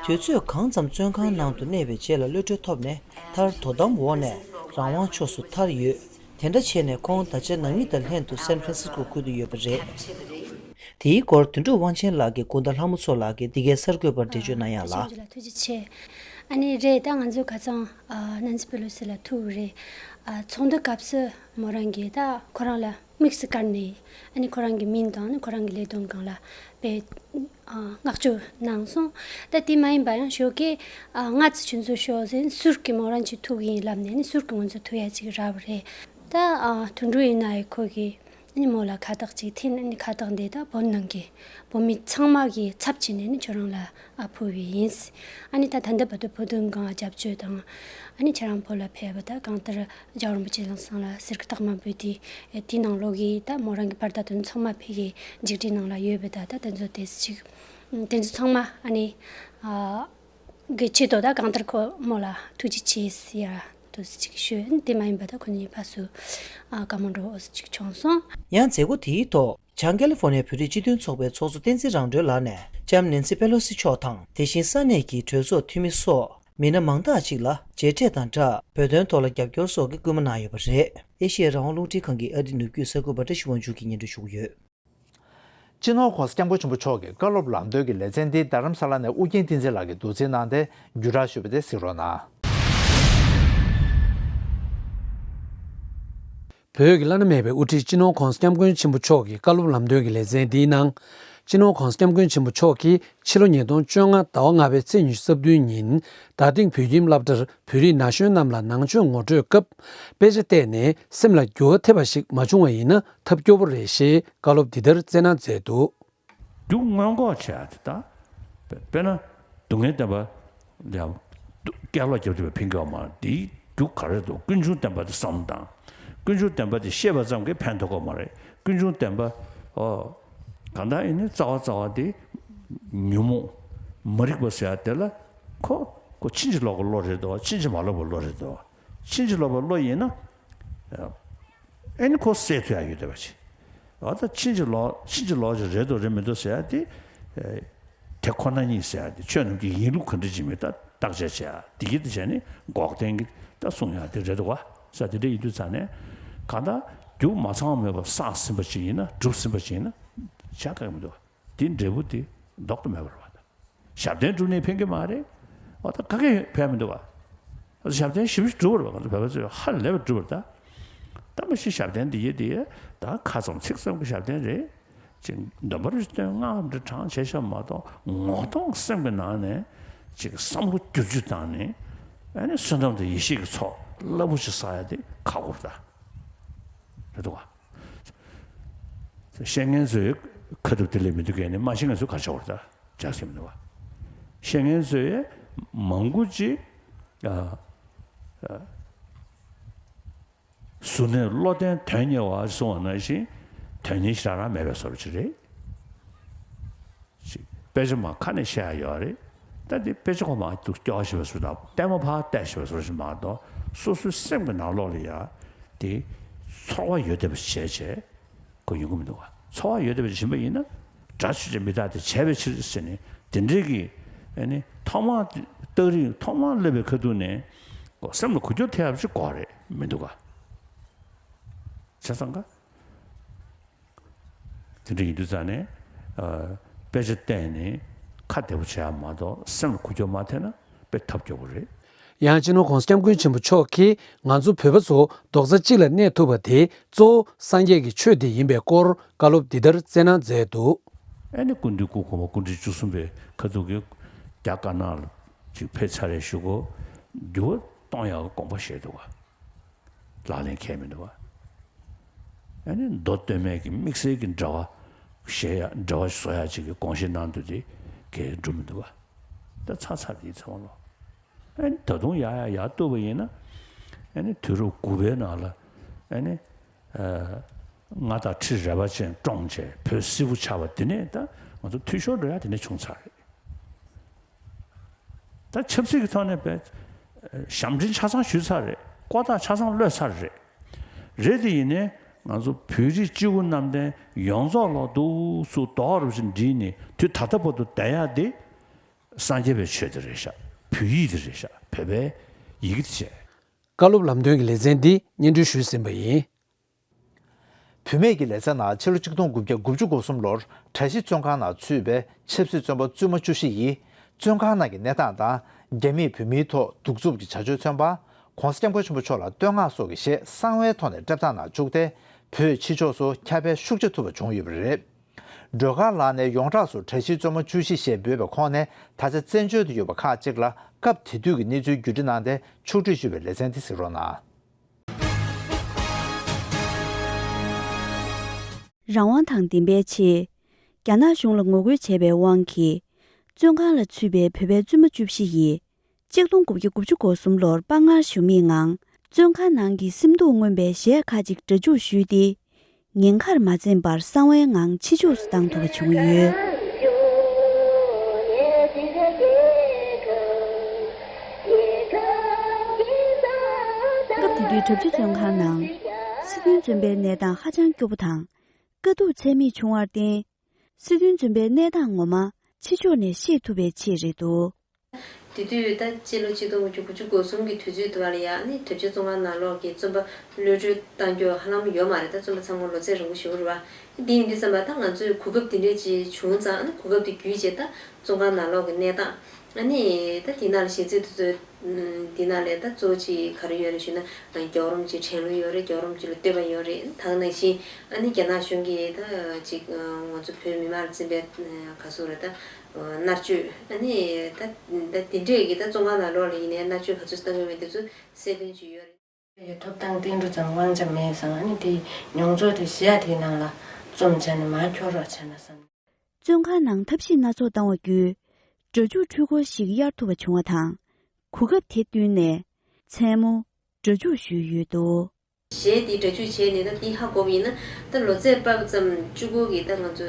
དུས་ཚོད་གང་ཙམ་བཙོན་ཁང་ནང་དུ་གནས་པའི་རྗེས་ལ་གློད་གྲོལ་ཐོབ་ནས་མཐར་དོ་དམ་འོག་ནས་རང་དབང་ཕྱོགས་སུ་ཐར་ཡོད། དེ་འདྲ་བྱས་ནས་ཁོང་ད་ཆ་ནང་མི་དང་ལྷན་དུ་སན་ཧྥ་རན་སིས་ཀོ་ཁུལ་དུ་ཡོད་པ་རེད། དེའི་སྐོར་དོན་གྲུབ་དབང་ཆེན་ལགས་ཀྱི་སྐུ་ཟླ་ལྷ་མོ་མཚོ་ལགས་ཀྱིས་འདི་གའི་གསར་འགོད་པར་འགྲེལ་བརྗོད་གནང་ཡག་ལ། ཐུགས་རྗེ་ཆེ། ཨ་ནི་རེད། ད་ང་ཚོ་ཁ་སང་ཨ་ནན་སི་པེ་ལོ་སི་ལ་ཐུག་རེད། ཨ་ཚོགས་འདུ་སྐབས་སུ་མོ་རང་གིས་ད་ཁོ་རང་ལ་དམིགས་སུ་བཀར་ནས་ཨ་ནི་ཁོ་རང་གི་མིང་དང་ཨ་ནི་ཁོ་རང་གི་ལས་དོན་སྒང་ལ་དཔེ་ཨ་བསྔགས་བརྗོད་གནང་སོང་། ད་དེ་མ་ཡིན་པ་ཡང་ཞོགས་ཀས་ཨ་ང་ཚོ་ཁྱོད་ཚོ་ཤོག་ཟེར་ཟུར་གི་མོ་རང་གཅིག་ཐུག་ཡིན་ལབ་ནས་ཨ་ནི་ཟུར་གི་ང་ཚོ་ཐུག་ཡ་གཅིག་རག་པ་རེད། ད་ཨ་དོན་གྲུབ་ཡིན་ན་ཡང་ཁོ་གིས། ཨ་ནི་མོ་ལ་ཁ་བཏགས་ཅིག་འཐེན། ཨ་ནི་ཁ་བཏགས་འདི་ད་བོད་ནང་གི་བོད་མི་ཚང་མ་གི་ཚབ་བྱས་ནས་ནི་ཁྱོད་རང་ལ་ཨ་ཕུལ་བའི་ཡིན། ཨ་ནི་ད་ད་ལྟ་བར་དུ་བོད་དོན་སྒང་རྒྱབ་སྐྱོར་དང་། ཨ་ནི་ཁྱེད་རང་བོད་ལ་ཕེབས་པ་ད་གང་ལྟར་རྒྱལ་བ་རིན་པོ་ཆེ་ལ་སང་ལ་གསེར་གྱི་རྟགས་མ་འབུལ་དུས་དེའི་ནང་ལོགས་ཀྱི་ད་མོ་རང་གི་བར་ད་དོན་ཚང་མ་ཕ་གི་འཇིགས་བྲལ་ནང་ལ་ཡོད་པའི་ད་ད་དེ་ཚོ་དེ་ཅིག་དེ་ཚོ་ཚང་མ་ཨ་ནི་ཨ། གི་ཆེད་དུ་ད་གང་ལྟར་ཁོ་མོ་ལ་ཐུགས་རྗེ་ཆེ་ཟེར་ཡ་དུ་ཅིག་ཞུ། དེ་མ་ཡིན་པ་ད་ཁོ་གཉིས་ཕར་ཚུར་ཨ་བཀའ་མོལ་འདྲ་བོ་ཅིག་བྱུང་སོང་། ཡང་མཛད་སྒོ་དེའི་ཐོག་ བྱང་ཀ་ལི་ཧྥོ་ནི་ཡའི་བོད་རིགས་སྤྱི་མཐུན་ཚོགས་པའི་ཚོགས་གཙོ་བསྟན་འཛིན་རང་གྲོལ་ལགས་ནས་ལྕམ་ནེན་སི་པེ་ལོ་སི་མཆོག་དང་དེ་བཞིན་ས་གནས་ཀྱི་གྲོས་ཚོགས་འཐུས་མི་སོགས་མི་སྣ་མང་དག་ཅིག་ལ་མཇལ་འཕྲད་དང་སྦྲགས་བོད་དོན་ཐོག་ལ་རྒྱབ་སྐྱོར་སོགས་ཀྱི་སྐུལ་མ་གནང་ཡོད་པ་རེད། ཨེ་ཤི་ཡའི་རང་དབང་རླུང་འཕྲིན་ཁང་གི་ཨ་རིའི་ནུབ་རྒྱུད་གསར་འགོད་པ་བཀྲ་ཤིས་དབང་ཕྱུག་གིས་སྙན་སྒྲོན་ཞུ་གི་ཡོད། སྤྱི་ནོར་༸གོང་ས་༸སྐྱབས་མགོན་ཆེན་པོ་མཆོག་གི་བཀའ་སློབ་ལམ་སྟོན་གྱི་ལེ་ཚན་འདི་རྡ་རམ་ས་ལ་ནས་ཨུ་རྒྱན་བསྟན་འཛིན་ལགས་ཀྱིས་བསྡུ་སྩལ་གནང་སྟེ་བརྒྱུད་བསྒྲགས་ཞུས་པ་དེ་གཟིགས་རོགས་གནང་། བོད་ཀྱི་བླ་ན་མེད་པའི་དབུ་ཁྲིད་སྤྱི་ནོར་༸གོང་ས་༸སྐྱབས་མགོན་ཆེན་པོ་མཆོག་གི་བཀའ་སློབ་ལམ་སྟོན་གྱི་ལེ་ཚན་འདིའི་ནང་། སྤྱི་ནོར་༸གོང་ས་༸སྐྱབས་མགོན་ཆེན་པོ་མཆོག་གིས་ཕྱི་ལོ་ཉིས་སྟོང་བཅོ་ལྔ་ཟླ་བ་ལྔ་པའི་ཚེས་ཉི་ཤུ་རྩ་བདུན་ཉིན་རྡ་སྟེང་བོད་ཁྱིམ་སློབ་གྲྭར་བོད་རིགས་ན་གཞོན་རྣམས་ལ་ནང་ཆོས་ངོ་སྤྲོད་སྐབས་དཔེ་ཆ་བལྟས་ནས་སེམས་ལ་འགྱུར་བ་ཐེབས་པ་ཞིག་མ་བྱུང་བ་ཡིན་ན་ཐབས་སྐྱོ་པོ་རེད་ཞེས་བཀའ་སློབ་འདི་ལྟར་སྩལ་གནང་མཛད་འདུག། རྒྱུ་སྔོན་འགོག་བྱེད་ཡ་དེ་དང་། དཔེར་ན། སྡུག་བསྔལ་བདེན་པ། ཡང་། སྐད་ལོག་རྒྱབ་ཐུབ་པའི་ཕན་གྱི་ཡོད་མ་རེད། དེའི་རྒྱུ་ག་རེ་འདུག་ཀུན་འབྱུང་བདེན་པ་དེ་བསམ་དང་། ཀུན་འབྱུང་བདེན་པ་དེ་ཤེས་པ་ཙམ་གྱིས་ཕན་ཐོགས་ཀྱི་མ་རེད། ཀུན་འབྱུང་བདེན་པ། ཨོ། གང་ལྟར་ཡིན་ནའི་རྩ་བ་རྩ་བ་དེ། ཉོན་མོངས། མ་རིག་པ་ཟེར་ཡ་དེ་ལ། ཁོ། ཁོ་ཕྱིན་ཅི་ལོག་གི་བློ་རེད་དོ། ཕྱིན་ཅི་མ་ལོག་པའི་བློ་རེད་དོ། ཕྱིན་ཅི་ལོག་པའི་བློ་ཡིན་ན། ཨེ་ནི་ཁོ་སེལ་ཐུབ་ཡ་ཡོད་བསྡད་པ་ཅིག་འོ་ད་ཕྱིན་ཅི་ལོག་ཕྱིན་ཅི་ལོག་ཅིག་རེད་འདུག་རེད་མི་འདུག་ཟེར་ཡ་དེ། ཨེ། དེ་ཁོ་ན་ཉིད་ཟེར་ཡ་དེ་ཆོས་རྣམས་ཀྱི་ཡིན་ལུགས་ག་འདྲ་ཅིག་མིན་ད་བརྟག་དཔྱད་བྱས་ཡ་དེ་གི་དེ་བྱས་ནས་འགོག་བདེན་གྱི་ད་གསུང་ཡ་དེ་རེད་འདུག་བ་ཟེར་དེ་འདྲ་ཡིན་དུས་ཙང་ནས་གང་ལྟར་རྒྱུ་མ་ཚང་མེད་པར་བསགས་ཟིན་པ་ཅིག་ཡིན་ན་གྲུབ་ཟིན་པ་ཅིག་ཡིན་ན་བྱ་དགའ་གི་མི་འདུག་བ། དེའི་འབྲས་བུ་དེ་ལྡོག་ཏུ་མེད་པ་རེད་བ། ཞབས་བརྟན་སྒྲུབ་ནས་ཕན་གྱི་མ་རེད། འོ་ད་ག་གེ་ཕན་མི་འདུག་བ། ཞབས་བརྟན་ཞིབ་ཞིབ་སྒྲུབ་པར་བ་ང་ཚོ་བོད་པ་ཚོས་ཧ་ལས་པར་སྒྲུབ་པར་ད། ད་མ་གཞི་ཞབས་བརྟན་འདི་ཡེ་འདི་ཡེ་ད་ཁ་ཙམ་ཚིག་ཙམ་གྱི་ཞབས་བརྟན་རེད། ཅིག་འདོན་པ་རེ་སྟོན་སྔགས་འདི་བགྲང་བྱས་ཤག་མ་གཏོགས་ངོ་གདོང་སེམས་ཀྱི་ནང་ནས་ཅིག་བསམ་བློ་བསྒྱུར་བཅོས་བཏང་ནས་ཨ་ནི་བསོད་ནམས་དང་ཡེ་ཤེས་ཀྱི་ཚོགས་རླབས་པོ་ཆེ་བསགས་ཡ་དེ་ཁག་པོ་རེད་ད། རེད་འདུག་བ། ཤེས་མཁན་ཚོའི་ཁ་ཐུག་དེ་ལས་མི་འདུག་གས་ནི་མ་ཤེས་མཁན་ཚོ་ག་ཆགས་པ་རེད་ད་ཅག་སེམས་འདུག་བ། ཤེས་མཁན་ཚོས་མང་པོ་ཅིག་ཨ། ཨ། གཟུར་གནས་བློ་ལྡན་དོན་གཉེར་བ་གསུངས་པ་ནང་བཞིན་དོན་གཉེར་ཞེ་དྲག་མེད་པའི་བཟོ་འདྲ་ཅིག་རེད། ཅིག་དཔེ་ཆ་མར་ཁ་ནས་བཤད་ཡ་ཡོད་རེད། ད་འདི་དཔེ་ཆ་ཁོ་མར་འདུག་སྐྱོར་བ་ཞེས་པའི་བཟོ་དང་ལྟད་མོ་ཕར་བལྟས་ཞེས་པའི་བཟོ་ཞིག་མ་གཏོགས་སོ་སོའི་སེམས་ཀྱི་ནང་ལོགས་ལ་ཡ་དེ་ཚོར་བ་ཡོད་བསྡད་པ་བྱས་བྱས་ཁོ་ཡོང་གི་མི་འདུག་བ། ཚོར་བ་ཡོད་བསྡད་པ་བྱིན་པ་ཡིན་ན་དགྲ་ཆོས་ཅན་མི་རྟག་སྟེ་བྱས་པའི་ཕྱིར་ཟེར་ནས་དེ་འདྲའི་གི་ཨ་ནི་ཐོག་མར་རྟགས་རིགས་ཐོག་མར་སླེབས་པའི་ཁ་ཐུག་ནས་སེམས་ལ་འགུལ་སྐྱོད་ཐེབས་ཡག་ཅིག་དགོས་རེད་མི་འདུག་ག་བྱས་ཙང་ག་དེ་འདྲ་ཡིན་དུས་ཙང་ནས། ཨ། དཔེ་ཆ་བལྟས་ནས་ཁ་བདེ་པོ་བྱེད་ཡ་མ་གཏོགས་སེམས་ལ་འགུལ་སྐྱོད་མ་ཐེབས་ན་དཔེ་ཐབས་སྐྱོ་པོ་རེད། ཡང་སྤྱི་ནོར་༸གོང་ས་༸སྐྱབས་མགོན་ཆེན་པོ་མཆོག་གིས་ང་ཚོ་བོད་པ་ཚོ་རྡོག་རྩ་གཅིག་ལ་གནས་ཐུབ་པ་དེ་གཙོ་བོ་སངས་རྒྱས་ཀྱི་ཆོས་དེ་ཡིན་པའི་སྐོར་བཀའ་སློབ་འདི་ལྟར་སྩལ་གནང་མཛད་འདུག། ཨ་ནི་སྐུ་མདུན་སྐུ་གོང་མ་སྐུ་ཕྲེང་བཅུ་གསུམ་པའི་ཁ་ཐུག་གིས་རྒྱ་དཀར་ནག་ལ་ཅིག་ཕེབས་ཚར་རེ་བཞུགས་གོ། འགྱུར་བ་གཏོང་ཡག་གི་དགོངས་པ་བཞེས་འདུག་ག་ལག་ལེན་འཁེལ་མི་འདུག་བ། ཨ་ནི་མདོ་སྟོད་སྨད་ཀྱི་དམིགས་བསལ་གྱི་འབྲེལ་བ་བཞེས་ཡ་འབྲེལ་བ་བཟོ་ཡ་ཅིག་གི་དགོངས་བཞེས་གནང་འདུག་དེ་གས་འགྲུབ་མི་འདུག་བ། ད་ཚར་ཚར་དེའི་ཚང་མ་ལོ། ཨ་ནི་ད་དུང་ཡར་ཡར་ཡར་གཏུགས་པ་ཡིན་ན་ཨ་ནི་དུས་རབས་དགུ་པའི་ནང་ལ་ཨ་ནི་ཨ་མངའ་བདག་ཁྲི་རལ་པ་ཅན་བཀྲོངས་བྱས་བོད་སིལ་བུ་ཆགས་པ་དེ་ནས་ད་ང་ཚོ་འཐུས་ཤོར་འགྲོ་ཡ་དེ་ནས་བྱུང་ཚར་རེད། ད་ཆབ་སྲིད་ཀྱི་ཐོག་ནས་བས་ཞབས་འདྲེན་ཆ་ཚང་ཞུས་ཚར་རེད། ལྐོག་ཐག་ཆ་ཚང་གློད་ཚར་རེད། རེད་དེ་ཡིན་ནའི་ང་ཚོ་བོད་རིགས་སྤྱི་བོ་གནམ་བསྟན་ཡོངས་རྫོགས་ལོག་འདུག་སུ་རྡོག་རུབ་ཅིག་འགྲིལ་ནས་དུས་ད་ལྟ་བར་དུ་བསྡད་ཡག་དེ་སངས་རྒྱས་པའི་ཆོས་དེ་རེད་ཤག་བོད་ཡིག་དེ་རེད་ཤག་བོད་པའི་ཡི་གེ་དེ་བྱས། བཀའ་སློབ་ལམ་སྟོན་གྱི་ལེ་ཚན་འདི་སྙན་སྒྲོན་ཞུས་ཟིན་པ་ཡིན། བུད་མེད་ཀྱི་ལེ་ཚན་ནང་ཕྱི་ལོ་ཆིག་སྟོང་དགུ་བརྒྱ་དགུ་བཅུ་གོ་གསུམ་ལོར་གྲྭ་བཞི་བཙོན་ཁང་ནང་ཚུད་པའི་ཆབ་སྲིད་བཙོན་པ་བཙུན་མ་བཅུ་བཞི་ཡིས་བཙོན་ཁང་ནང་གི་གནས་སྟངས་དང་རྒྱ་མིས་བོད་མིའི་ཐོག་གདུག་རྩུབ་ཀྱི་བྱ་སྤྱོད་མཚོན་པ། ྋགོང་ས་ྋསྐྱབས་མགོན་ཆེན་པོ་མཆོག་ལ་བསྟོད་བསྔགས་སོགས་ཀྱི་གཞས་གསང་བའི་ཐོག་ནས་འཁྲབ་སྟངས་ནང་བཅུག་སྟེ་བོད་ཕྱི་ཕྱོགས་སུ་ཁྱབ་སྤེལ་ཤུགས་ཆེ་ཐུབ་པ་བྱུང་ཡོད་པ་རེད། སྒྲོལ་དཀར་ལགས་ནས་ཡོངས་གྲགས་སུ་གྲྭ་བཞི་བཙོན་མ་བཅུ་བཞི་ཞེས་འབོད་པའི་ཁོངས་ནས་ད་ཆ་བཙན་བྱོལ་དུ་ཡོད་པ་ཁག་ཅིག་ལ་སྐབས་དེ་དུས་ཀྱི་གནས་ཚུལ་བརྒྱུད་བསྒྲགས་གནང་སྟེ་ཕྱོགས་སྒྲིག་ཞུས་པའི་ལེ་ཚན་དེ་གཟིགས་རོགས་གནང་། རང་དབང་དང་ལྡན་པའི་ཆེད། རྒྱ་ནག་གཞུང་ལ་ངོ་རྒོལ་བྱས་པའི་དབང་གིས། བཙོན་ཁང་ལ་ཚུད་པའི་བོད་པའི་བཙུན་མ་བཅུ་བཞི་ཡིས། ཆིག་སྟོང་དགུ་བརྒྱ་དགུ་བཅུ་གོ་གསུམ་ལོར་དཔའ་ངར་ཞུམ་མེད་ངང་། བཙོན་ཁང་ནང་གི་སེམས་སྡུག་མངོན་པའི་གཞས་ཁག་ཅིག་སྒྲ་འཇུག་ཞུས་ཏེ། ཉེན་ཁར་མ་འཛེམས་པར་གསང་བའི་ངང་ཕྱི་ཕྱོགས་སུ་བཏང་ཐུབ་པ་བྱུང་ཡོད། སྐབས་དེ་དུས་གྲྭ་བཞི་བཙོན་ཁང་ནང་། སྲིད་དོན་བཙོན་པའི་གནས་སྟངས་ཧ་ཅང་སྐྱོ་པོ་དང་། དཀའ་སྡུག་ཚད་མེད་བྱུང་བར་བརྟེན། སྲིད་དོན་བཙོན་པའི་གནས་སྟངས་ངོ་མ་ཕྱི་ཕྱོགས་ནས་ཤེས་ཐུབ་པའི་ཆེད་རེད་འདུག། དེ་དུས་ད་སྤྱི་ལོ་ཆིག་སྟོང་དགུ་བརྒྱ་དགུ་བཅུ་གོ་གསུམ་གྱི་དུས་ཚོད་དུ་བ་ལ་ཡ་ནི་དོལ་རྒྱལ་བཙོན་ཁང་ནང་ལོགས་ཀྱི་བཙོན་པ་གློད་གྲོལ་བཏང་རྒྱུ་ཧ་ལམ་ཡོད་མ་རེད། ད་བཙོན་པ་ཚང་མ་ལོ་ཚད་རིང་པོ་ཞེ་པོ་རེད་བ། དེ་ཡིན་དུས་ཙམ་པ་ད་ང་ཚོས་གོ་སྐབས་དེ་འདྲས་ཅིག་བྱུང་ཙང་ཨ་ནི་གོ་སྐབས་དེ་བརྒྱུད་བྱས་ད་བཙོན་ཁང་ནང་ལོགས་ཀྱི་གནས་སྟངས། ཨ་ནི་ད་དེ་ནང་ལ་གཞས་ཚིག་དེ་ཚོ་འདི་ནང་ལས་ད་གཙོ་བོ་ཅིག་ག་རེ་ཡོད་རེད་ཞུས་ན། རྒྱལ་བ་རིན་པོ་ཆེའི་དྲན་གླུ་ཡོད་རེད། རྒྱལ་བ་རིན་པོ་ཆེ་ལ་བསྟོད་པ་ཡོད་རེད། ད་ག་ནང་བཞིན་ཨ་ནི་རྒྱ་ནག་གཞུང་གིས་ད་ཅིག་ང་ཚོ་བོད་མི་མང་ལ་བཙན་པའི་ག་ཟེར་རེད། ད་མནར་གཅོད། ཨ་ནི་ད་ད་དེ་འདྲས་ཀྱི་ད་བཙོན་ཁང་ནང་ལོགས་ལ་ཡིན་ནའི་མནར་གཅོད་ག་ཚོད་བཏང་གི་མེད་དེ་ཚོ་གསལ་སྟོན་ཅིག་ཡོད་རེད། ཡ་ཐོབ་ཐང་བསྟན་འགྲོ་ཙམ་དབང་ཆ་མེད་ཙང་ཨ་ནི་དེ་མྱོང་ཚོར་དེ་གཞས་དེའི་ནང་ལ་རྩོམ་བྱས་ནས་མར་འཁྱོལ་རོགས་བྱས་ན་བསམ། བཙོན་ཁང་ནང་ཐབས་ཤེས་སྣ་ཚོགས་བཏང་བ་བརྒྱུད། སྒྲ་འཇུག་འཕྲུལ་འཁོར་ཞིག་གཡར་ཐུབ་པ་བྱུང་བ་དང་། གོ་སྐབས་དེ་བསྟུན་ནས་མཚན་མོ་སྒྲ་འཇུག་ཞུས་ཡོད་འདུག། གཞས་འདི་སྒྲ་འཇུག་བྱས་ནས་ད་འདི་ཧ་གོ་བ་ཡིན་ན་ད་ལོ་ཚད་དཔག་ཙམ་གཅིག་པོ་གི་ད་ང་ཚོ་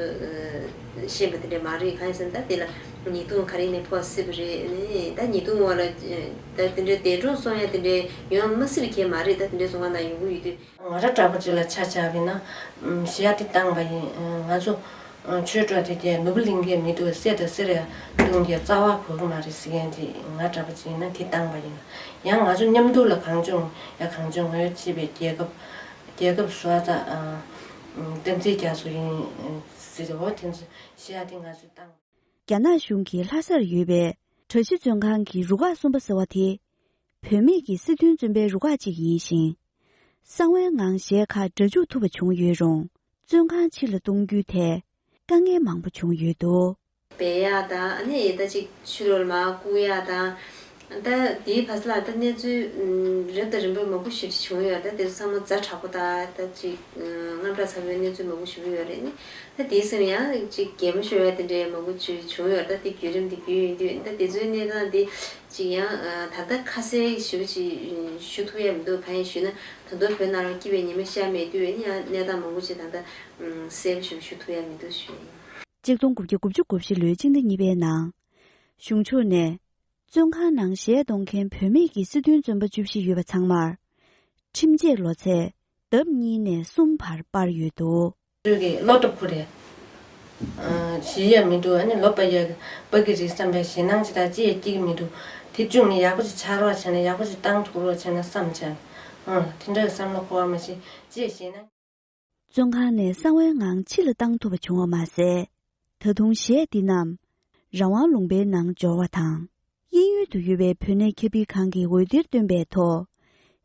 ཤེས་པ་དེ་འདྲ་མ་རེད། གང་ཡིན་ཟེར་ན་ད་དེ་ལ་ཉེས་རྡུང་ག་རེ་ནས་ཕོག་སྲིད་པ་རེད། ད་ཉེས་རྡུང་འོག་ལ་ད་དེ་འདྲའི་འདས་གྲོངས་སོང་ཡ་དེ་འདྲའི་ཡོང་མ་སྲིད་པ་གང་ཡང་མ་རེད། ད་དེ་འདྲའི་བཙོན་ཁང་ནང་ཡོང་གི་ཡོད་དུས། ང་རང་འདྲ་པོ་ཅིག་ལ་ཆ་བཞག་པ་ཡིན་ན། ཨམ། གཞས་འདི་བཏང་བ་ཡིན། ང་ཚོ་ཆོས་གྲོགས་དེ་གས་ནོར་བུ་གླིང་གས་མི་འདུག། གསེར་དང་གསེར་ཡ་བཏུང་གས་རྩ་བ་གོ་གི་མ་རེད་ཟེར་མཁན་དེ་ང་འདྲ་པོ་ཅིག་ཡིན་ན་དེ་བཏང་བ་ཡིན། ཡང་ང་ཚོ་མཉམ་དུ་ལ་གངས་ལྗོངས་ཡ་གངས་ལྗོངས་ངོས་ཕྱེ་བའི་རྒྱལ་ཁབ། རྒྱལ་ཁབ་བཟོ་ཙང་། ཨ། བསྟན་འཛིན་རྒྱ་མཚོ་ཡིན་ཟེར་འོ་དེ་ཚོ་གཞས་འདི་ང་ཚོས་བཏང་། རྒྱ་ནག་གཞུང་གིས་ལྷ་སར་ཡོད་པའི་གྲྭ་བཞི་བཙོན་ཁང་གི་རུ་ཁག་གསུམ་པ་ཟེར་བ་དེ། བུད་མེད་ཀྱི་སྲིད་དོན་བཙོན་པའི་རུ་ཁག་ཅིག་ཡིན་ཞིང་། གསང་བའི་ངང་གཞས་ཁག་སྒྲ་འཇུག་ཐུབ་པ་བྱུང་ཡོད་རུང་། བཙོན་ཁང་ཕྱི་ལ་གཏོང་རྒྱུའི་ཐད་དཀའ་ངལ་མང་པོ་བྱུང་ཡོད་འདུག། སྦས་ཡག་དང་ཨ་ནི་ད་ཅིག་ཕྱི་ལོགས་ལ་མར་བཀུག་ཡག་དང་། ད་དེའི་བར་ལ་ད་གནས་ཚུལ་རིམ་དང་རིམ་པ་མང་པོ་ཞེ་པོ་ཅིག་བྱུང་ཡོད་རེད། ད་དེ་ཚོ་ཚང་མ་ཛ་དྲག་པོ་དང་ད་ཅིག་དངངས་སྐྲག་ཚ་པོའི་གནས་ཚུལ་མང་པོ་ཞེ་པོ་ཡོད་རེད། ཨ་ནི་ད་དེའི་སེམས་ཡང་ཅིག་གད་མོ་ཤོར་ཡག་དེ་འདྲའི་མང་པོ་ཅིག་བྱུང་ཡོད་རེད། ད་དེ་བརྒྱུད་རིམ་དེ་བརྒྱུད་ཡོང་དུས་ད་དེ་ཚོའི་གནས་སྟངས་དེ་ཅིག་ཡང་ད་ལྟ་ཁ་གསལ་ཞེ་པོ་ཅིག་ཞུ་ཐུབ་ཡག་མི་འདུག། གང་ཡིན་ཞུས་ན་ད་དུང་བོད་ནང་ལ་སྐྱིད་པའི་ཉི་མ་ཤར་མེད་དུས་ཨ་ནི་ཡང་གནས་སྟངས་མང་པོ་ཅིག་ད་ལྟ་གསལ་པོ་ཞེ་པོ་ཞུ་ཐུབ་ཡག་མི་འདུག་ཞུ་ཡིན། གཅིག་སྟོང་དགུ་བརྒྱ་དགུ་བཅུ་གོ་བཞི་ལོའི་སྤྱི་ཟླ་གཉིས་པའི་ནང་། གཞུང་ཕྱོགས་ནས། བཙོན་ཁང་ནང་གཞས་གཏོང་མཁན་བུད་མེད་ཀྱི་སྲིད་དོན་བཙོན་པ་བཅུ་བཞི་ཡོད་པ་ཚང་མར། ཁྲིམས་ཆད་ལོ་ཚད་ལྡབ་གཉིས་ནས་གསུམ་བར་སྤར་ཡོད་འདུག། ཁྱོད་ཀྱིས་བློ་སྟོབས་ཁུར་རེད། ཨ། ཞེད་ཡག་མི་འདུག། ཨ་ནི་ལོ་པ་ཡག་པ་གི་རེད་བསམ་པའི་ཞེད་སྣང་ཅིག་དང་ཅི་ཡང་སྐྱེ་གི་མི་འདུག། དེ་བཅུག་ནས་ཡག་པོ་ཅིག་ཆགས་རོགས་བྱས་ན་ཡག་པོ་ཅིག་བཏང་ཐུབ་རོགས་བྱས་ན་བསམ་བྱས། ཨ། དེ་འདྲ་བསམ་བློ་འཁོར་བ་མ་གཞི་ཅི་ཡང་ཞེད་སྣང་། བཙོན་ཁང་ནས་གསང་བའི་ངང་ཕྱི་ལ་བཏང་ཐུབ་པ་བྱུང་བ་མ་ཟད། ད་དུང་གཞས་འདི་རྣམས་རང་དབང་ལུང་པའི་ནང་འབྱོར་བ་དང་། དབྱིན་ཡུལ་དུ་ཡོད་པའི་བོད་གནས་ཁྱབ་སྤེལ་ཁང་གིས་འོད་སྡེར་བཏོན་པའི་ཐོག་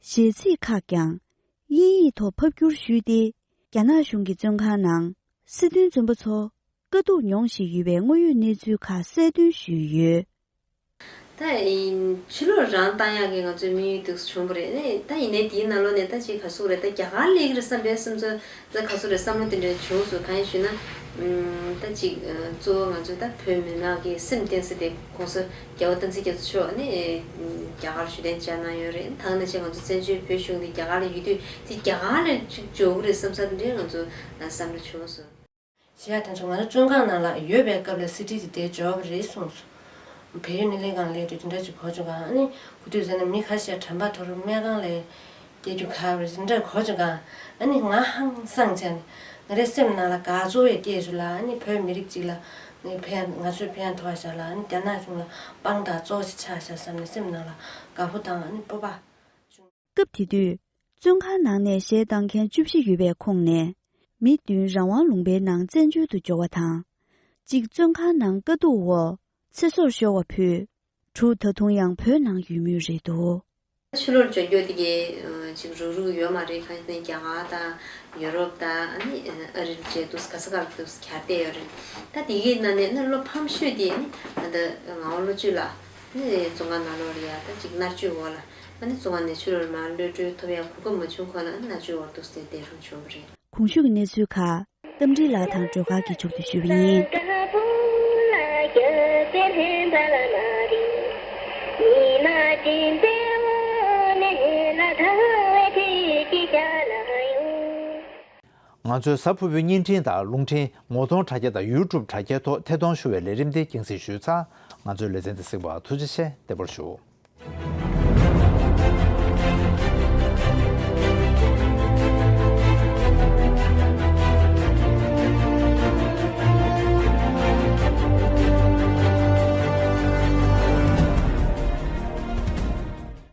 གཞས་ཚིག་ཁག་ཀྱང་དབྱིན་ཡིག་ཐོག་ཕབ་བསྒྱུར་ཞུས་ཏེ། རྒྱ་ནག་གཞུང་གི་བཙོན་ཁང་ནང་སྲིད་དོན་བཙོན་པ་ཚོ་དཀའ་སྡུག་མྱོང་བཞིན་ཡོད་པའི་དངོས་ཡོད་གནས་ཚུལ་ཁག་གསལ་སྟོན་ཞུས་ཡོད། ད་ཕྱི་ལོགས་རང་བཏང་ཡག་གི་ང་ཚོའི་དམིགས་ཡུལ་དེ་བྱུང་བ་རེད། ད་ཡིན་ནའི་དེའི་ནང་ལོགས་ནས་ད་ཅིག་ག་ཟེར་རེད། ད་རྒྱ་གར་སླེབས་ཀྱི་རེད་བསམ་པའི་སེམས་ཚོར་ད་ག་ཟེར་རེད། བསམ་བློ་དེ་འདྲ་བྱུང་སོང་། གང་ཡིན་ཞུས་ན། ཨམ། ད་ཅིག་གཙོ་བོ་ང་ཚོ་ད་བོད་མི་མང་གི་སེམས་གཏིང་ཟེར་དེ་གོང་ས་རྒྱལ་བ་བསྟན་འཛིན་རྒྱ་མཚོ་མཆོག་ནི་རྒྱ་གར་ཞུ་གཏན་བཅར་གནང་ཡོད་རེད། ད་ག་ནང་བཞིན་ང་ཚོ་བཙན་བྱོལ་བོད་གཞུང་དེ་རྒྱ་གར་ལ་ཡོད་དུས་དེ་རྒྱ་གར་ལ་ཅིག་འབྱོར་གྱི་རེད་བསམ་ས་དེ་འདྲའི་ང་ཚོ་བསམ་བློ་བྱུང་སོང་། གཞས་དེ་ཚོ་ང་ཚོ་བཙོན་ཁང་ནང་ལ་ཡོད་པའི་སྐབས་ལ་སི་ཌི་དེ་དེ་འབྱོར་བ་རེད་གསུངས་སོང་། བལ་ཡུལ་ནས་སླེབས་སྒང་སླེབས་དུས་དེ་འདྲ་ཅིག་གོ་བྱུང་ག་ཨ་ནི་ཧུ་ཏུ་ཟེར་ན་མི་ཁ་ཤས་དྲན་པ་དོར་སྨྲ་སྒང་ལ་སྐྱེ་རྒྱུ་ག་རེ་དེ་འདྲ་གོ་བྱུང་ག་ཨ་ནི་ང་ཧང་སངས་བྱས་ནས་ང་རའི་སེམས་ནང་ལ་དགའ་ཚོར་ཡང་སྐྱེས་བྱུང་ལ། ཨ་ནི་བོད་མི་རིགས་གཅིག་ལ་ནི་ཕན་ང་ཚོས་ཕན་ཐོགས་བཞག་ལ། ཨ་ནི་རྒྱ་ནག་གཞུང་ལ་དཔང་རྟགས་གཙོ་བོ་ཞིག་ཆགས་བཞག་བསམ་ནས་སེམས་ནང་ལ་དགའ་པོ་དང་ཨ་ནི་སྤོབས་པ། སྐབས་དེ་དུས། བཙོན་ཁང་ནང་ནས་གཞས་བཏང་མཁན་བཅུ་བཞི་ཡོད་པའི་ཁོངས་ནས། མི་བདུན་རང་དབང་ལུང་པའི་ནང་བཙན་བྱོལ་དུ་འབྱོར་བ་དང་། གཅིག་བཙོན་ཁང་ནང་དཀའ་སྡུག་འོག་ཚེ་སྲོག་ཤོར་བ་ཕུད། དྲུག་ད་དུང་ཡང་བོད་ནང་ཡོད་མུས་རེད་འདུག། ཕྱི་ལོགས་འབྱོར་རྒྱུ་དེ་གའི་ཅིག་རུག་རུག་ཡོད་མ་རེད། གང་ཡིན་ཟེར་ན་རྒྱ་གར་དང་ཡུ་རོབ་དང་ཨ་ནི་ཨ་རིར་བཅས་འདུག་ག་ས་ག་ལ་འདུག་གར་བསྡད་ཡོད་རེད། ད་དེ་གའི་ནང་ནས་ནི་བློ་ཕམ་ཤོས་དེ་ནི་ད་ལྟ་ངག་དབང་བློ་གྲོས་ལགས་ནི་བཙོན་ཁང་ནང་ལོགས་ལ་ཡ་ད་ཅིག་མནར་གཅོད་འོག་ལ། ཨ་ནི་བཙོན་ཁང་ནས་ཕྱི་ལོགས་ལ་མར་གློད་གྲོལ་ཐོབ་ཡག་གོ་སྐབས་མ་བྱུང་གོང་ལ་ཨ་ནི་མནར་གཅོད་འོག་ཏུ་བསྡད་རུང་བྱུང་བ་རེད། གོང་ཞུས་ཀྱི་གནས་ཚུལ་ཁག་རྟ་མགྲིན་ལགས་དང་སྒྲོལ་དཀར་གྱིས་མཇུག་བསྡུ་ཞུས་པ་ཡིན། ང་ཚོའི་གཟའ་ཕུར་བུའི་བརྙན་འཕྲིན་དང་རླུང་འཕྲིན་ངོ་གདོང་དྲ་རྒྱ་དང་ཡུ་ཊུབ་དྲ་རྒྱའི་ཐོག་ཐད་གཏོང་ཞུ་བའི་ལས་རིམ་འདི་རྒྱང་སྲིང་ཞུས་ཚར། ང་ཚོའི་ལེ་ཚན་འདི་གཟིགས་པར་ཐུགས་རྗེ་ཆེ། བདེ་པོར་བཞུགས།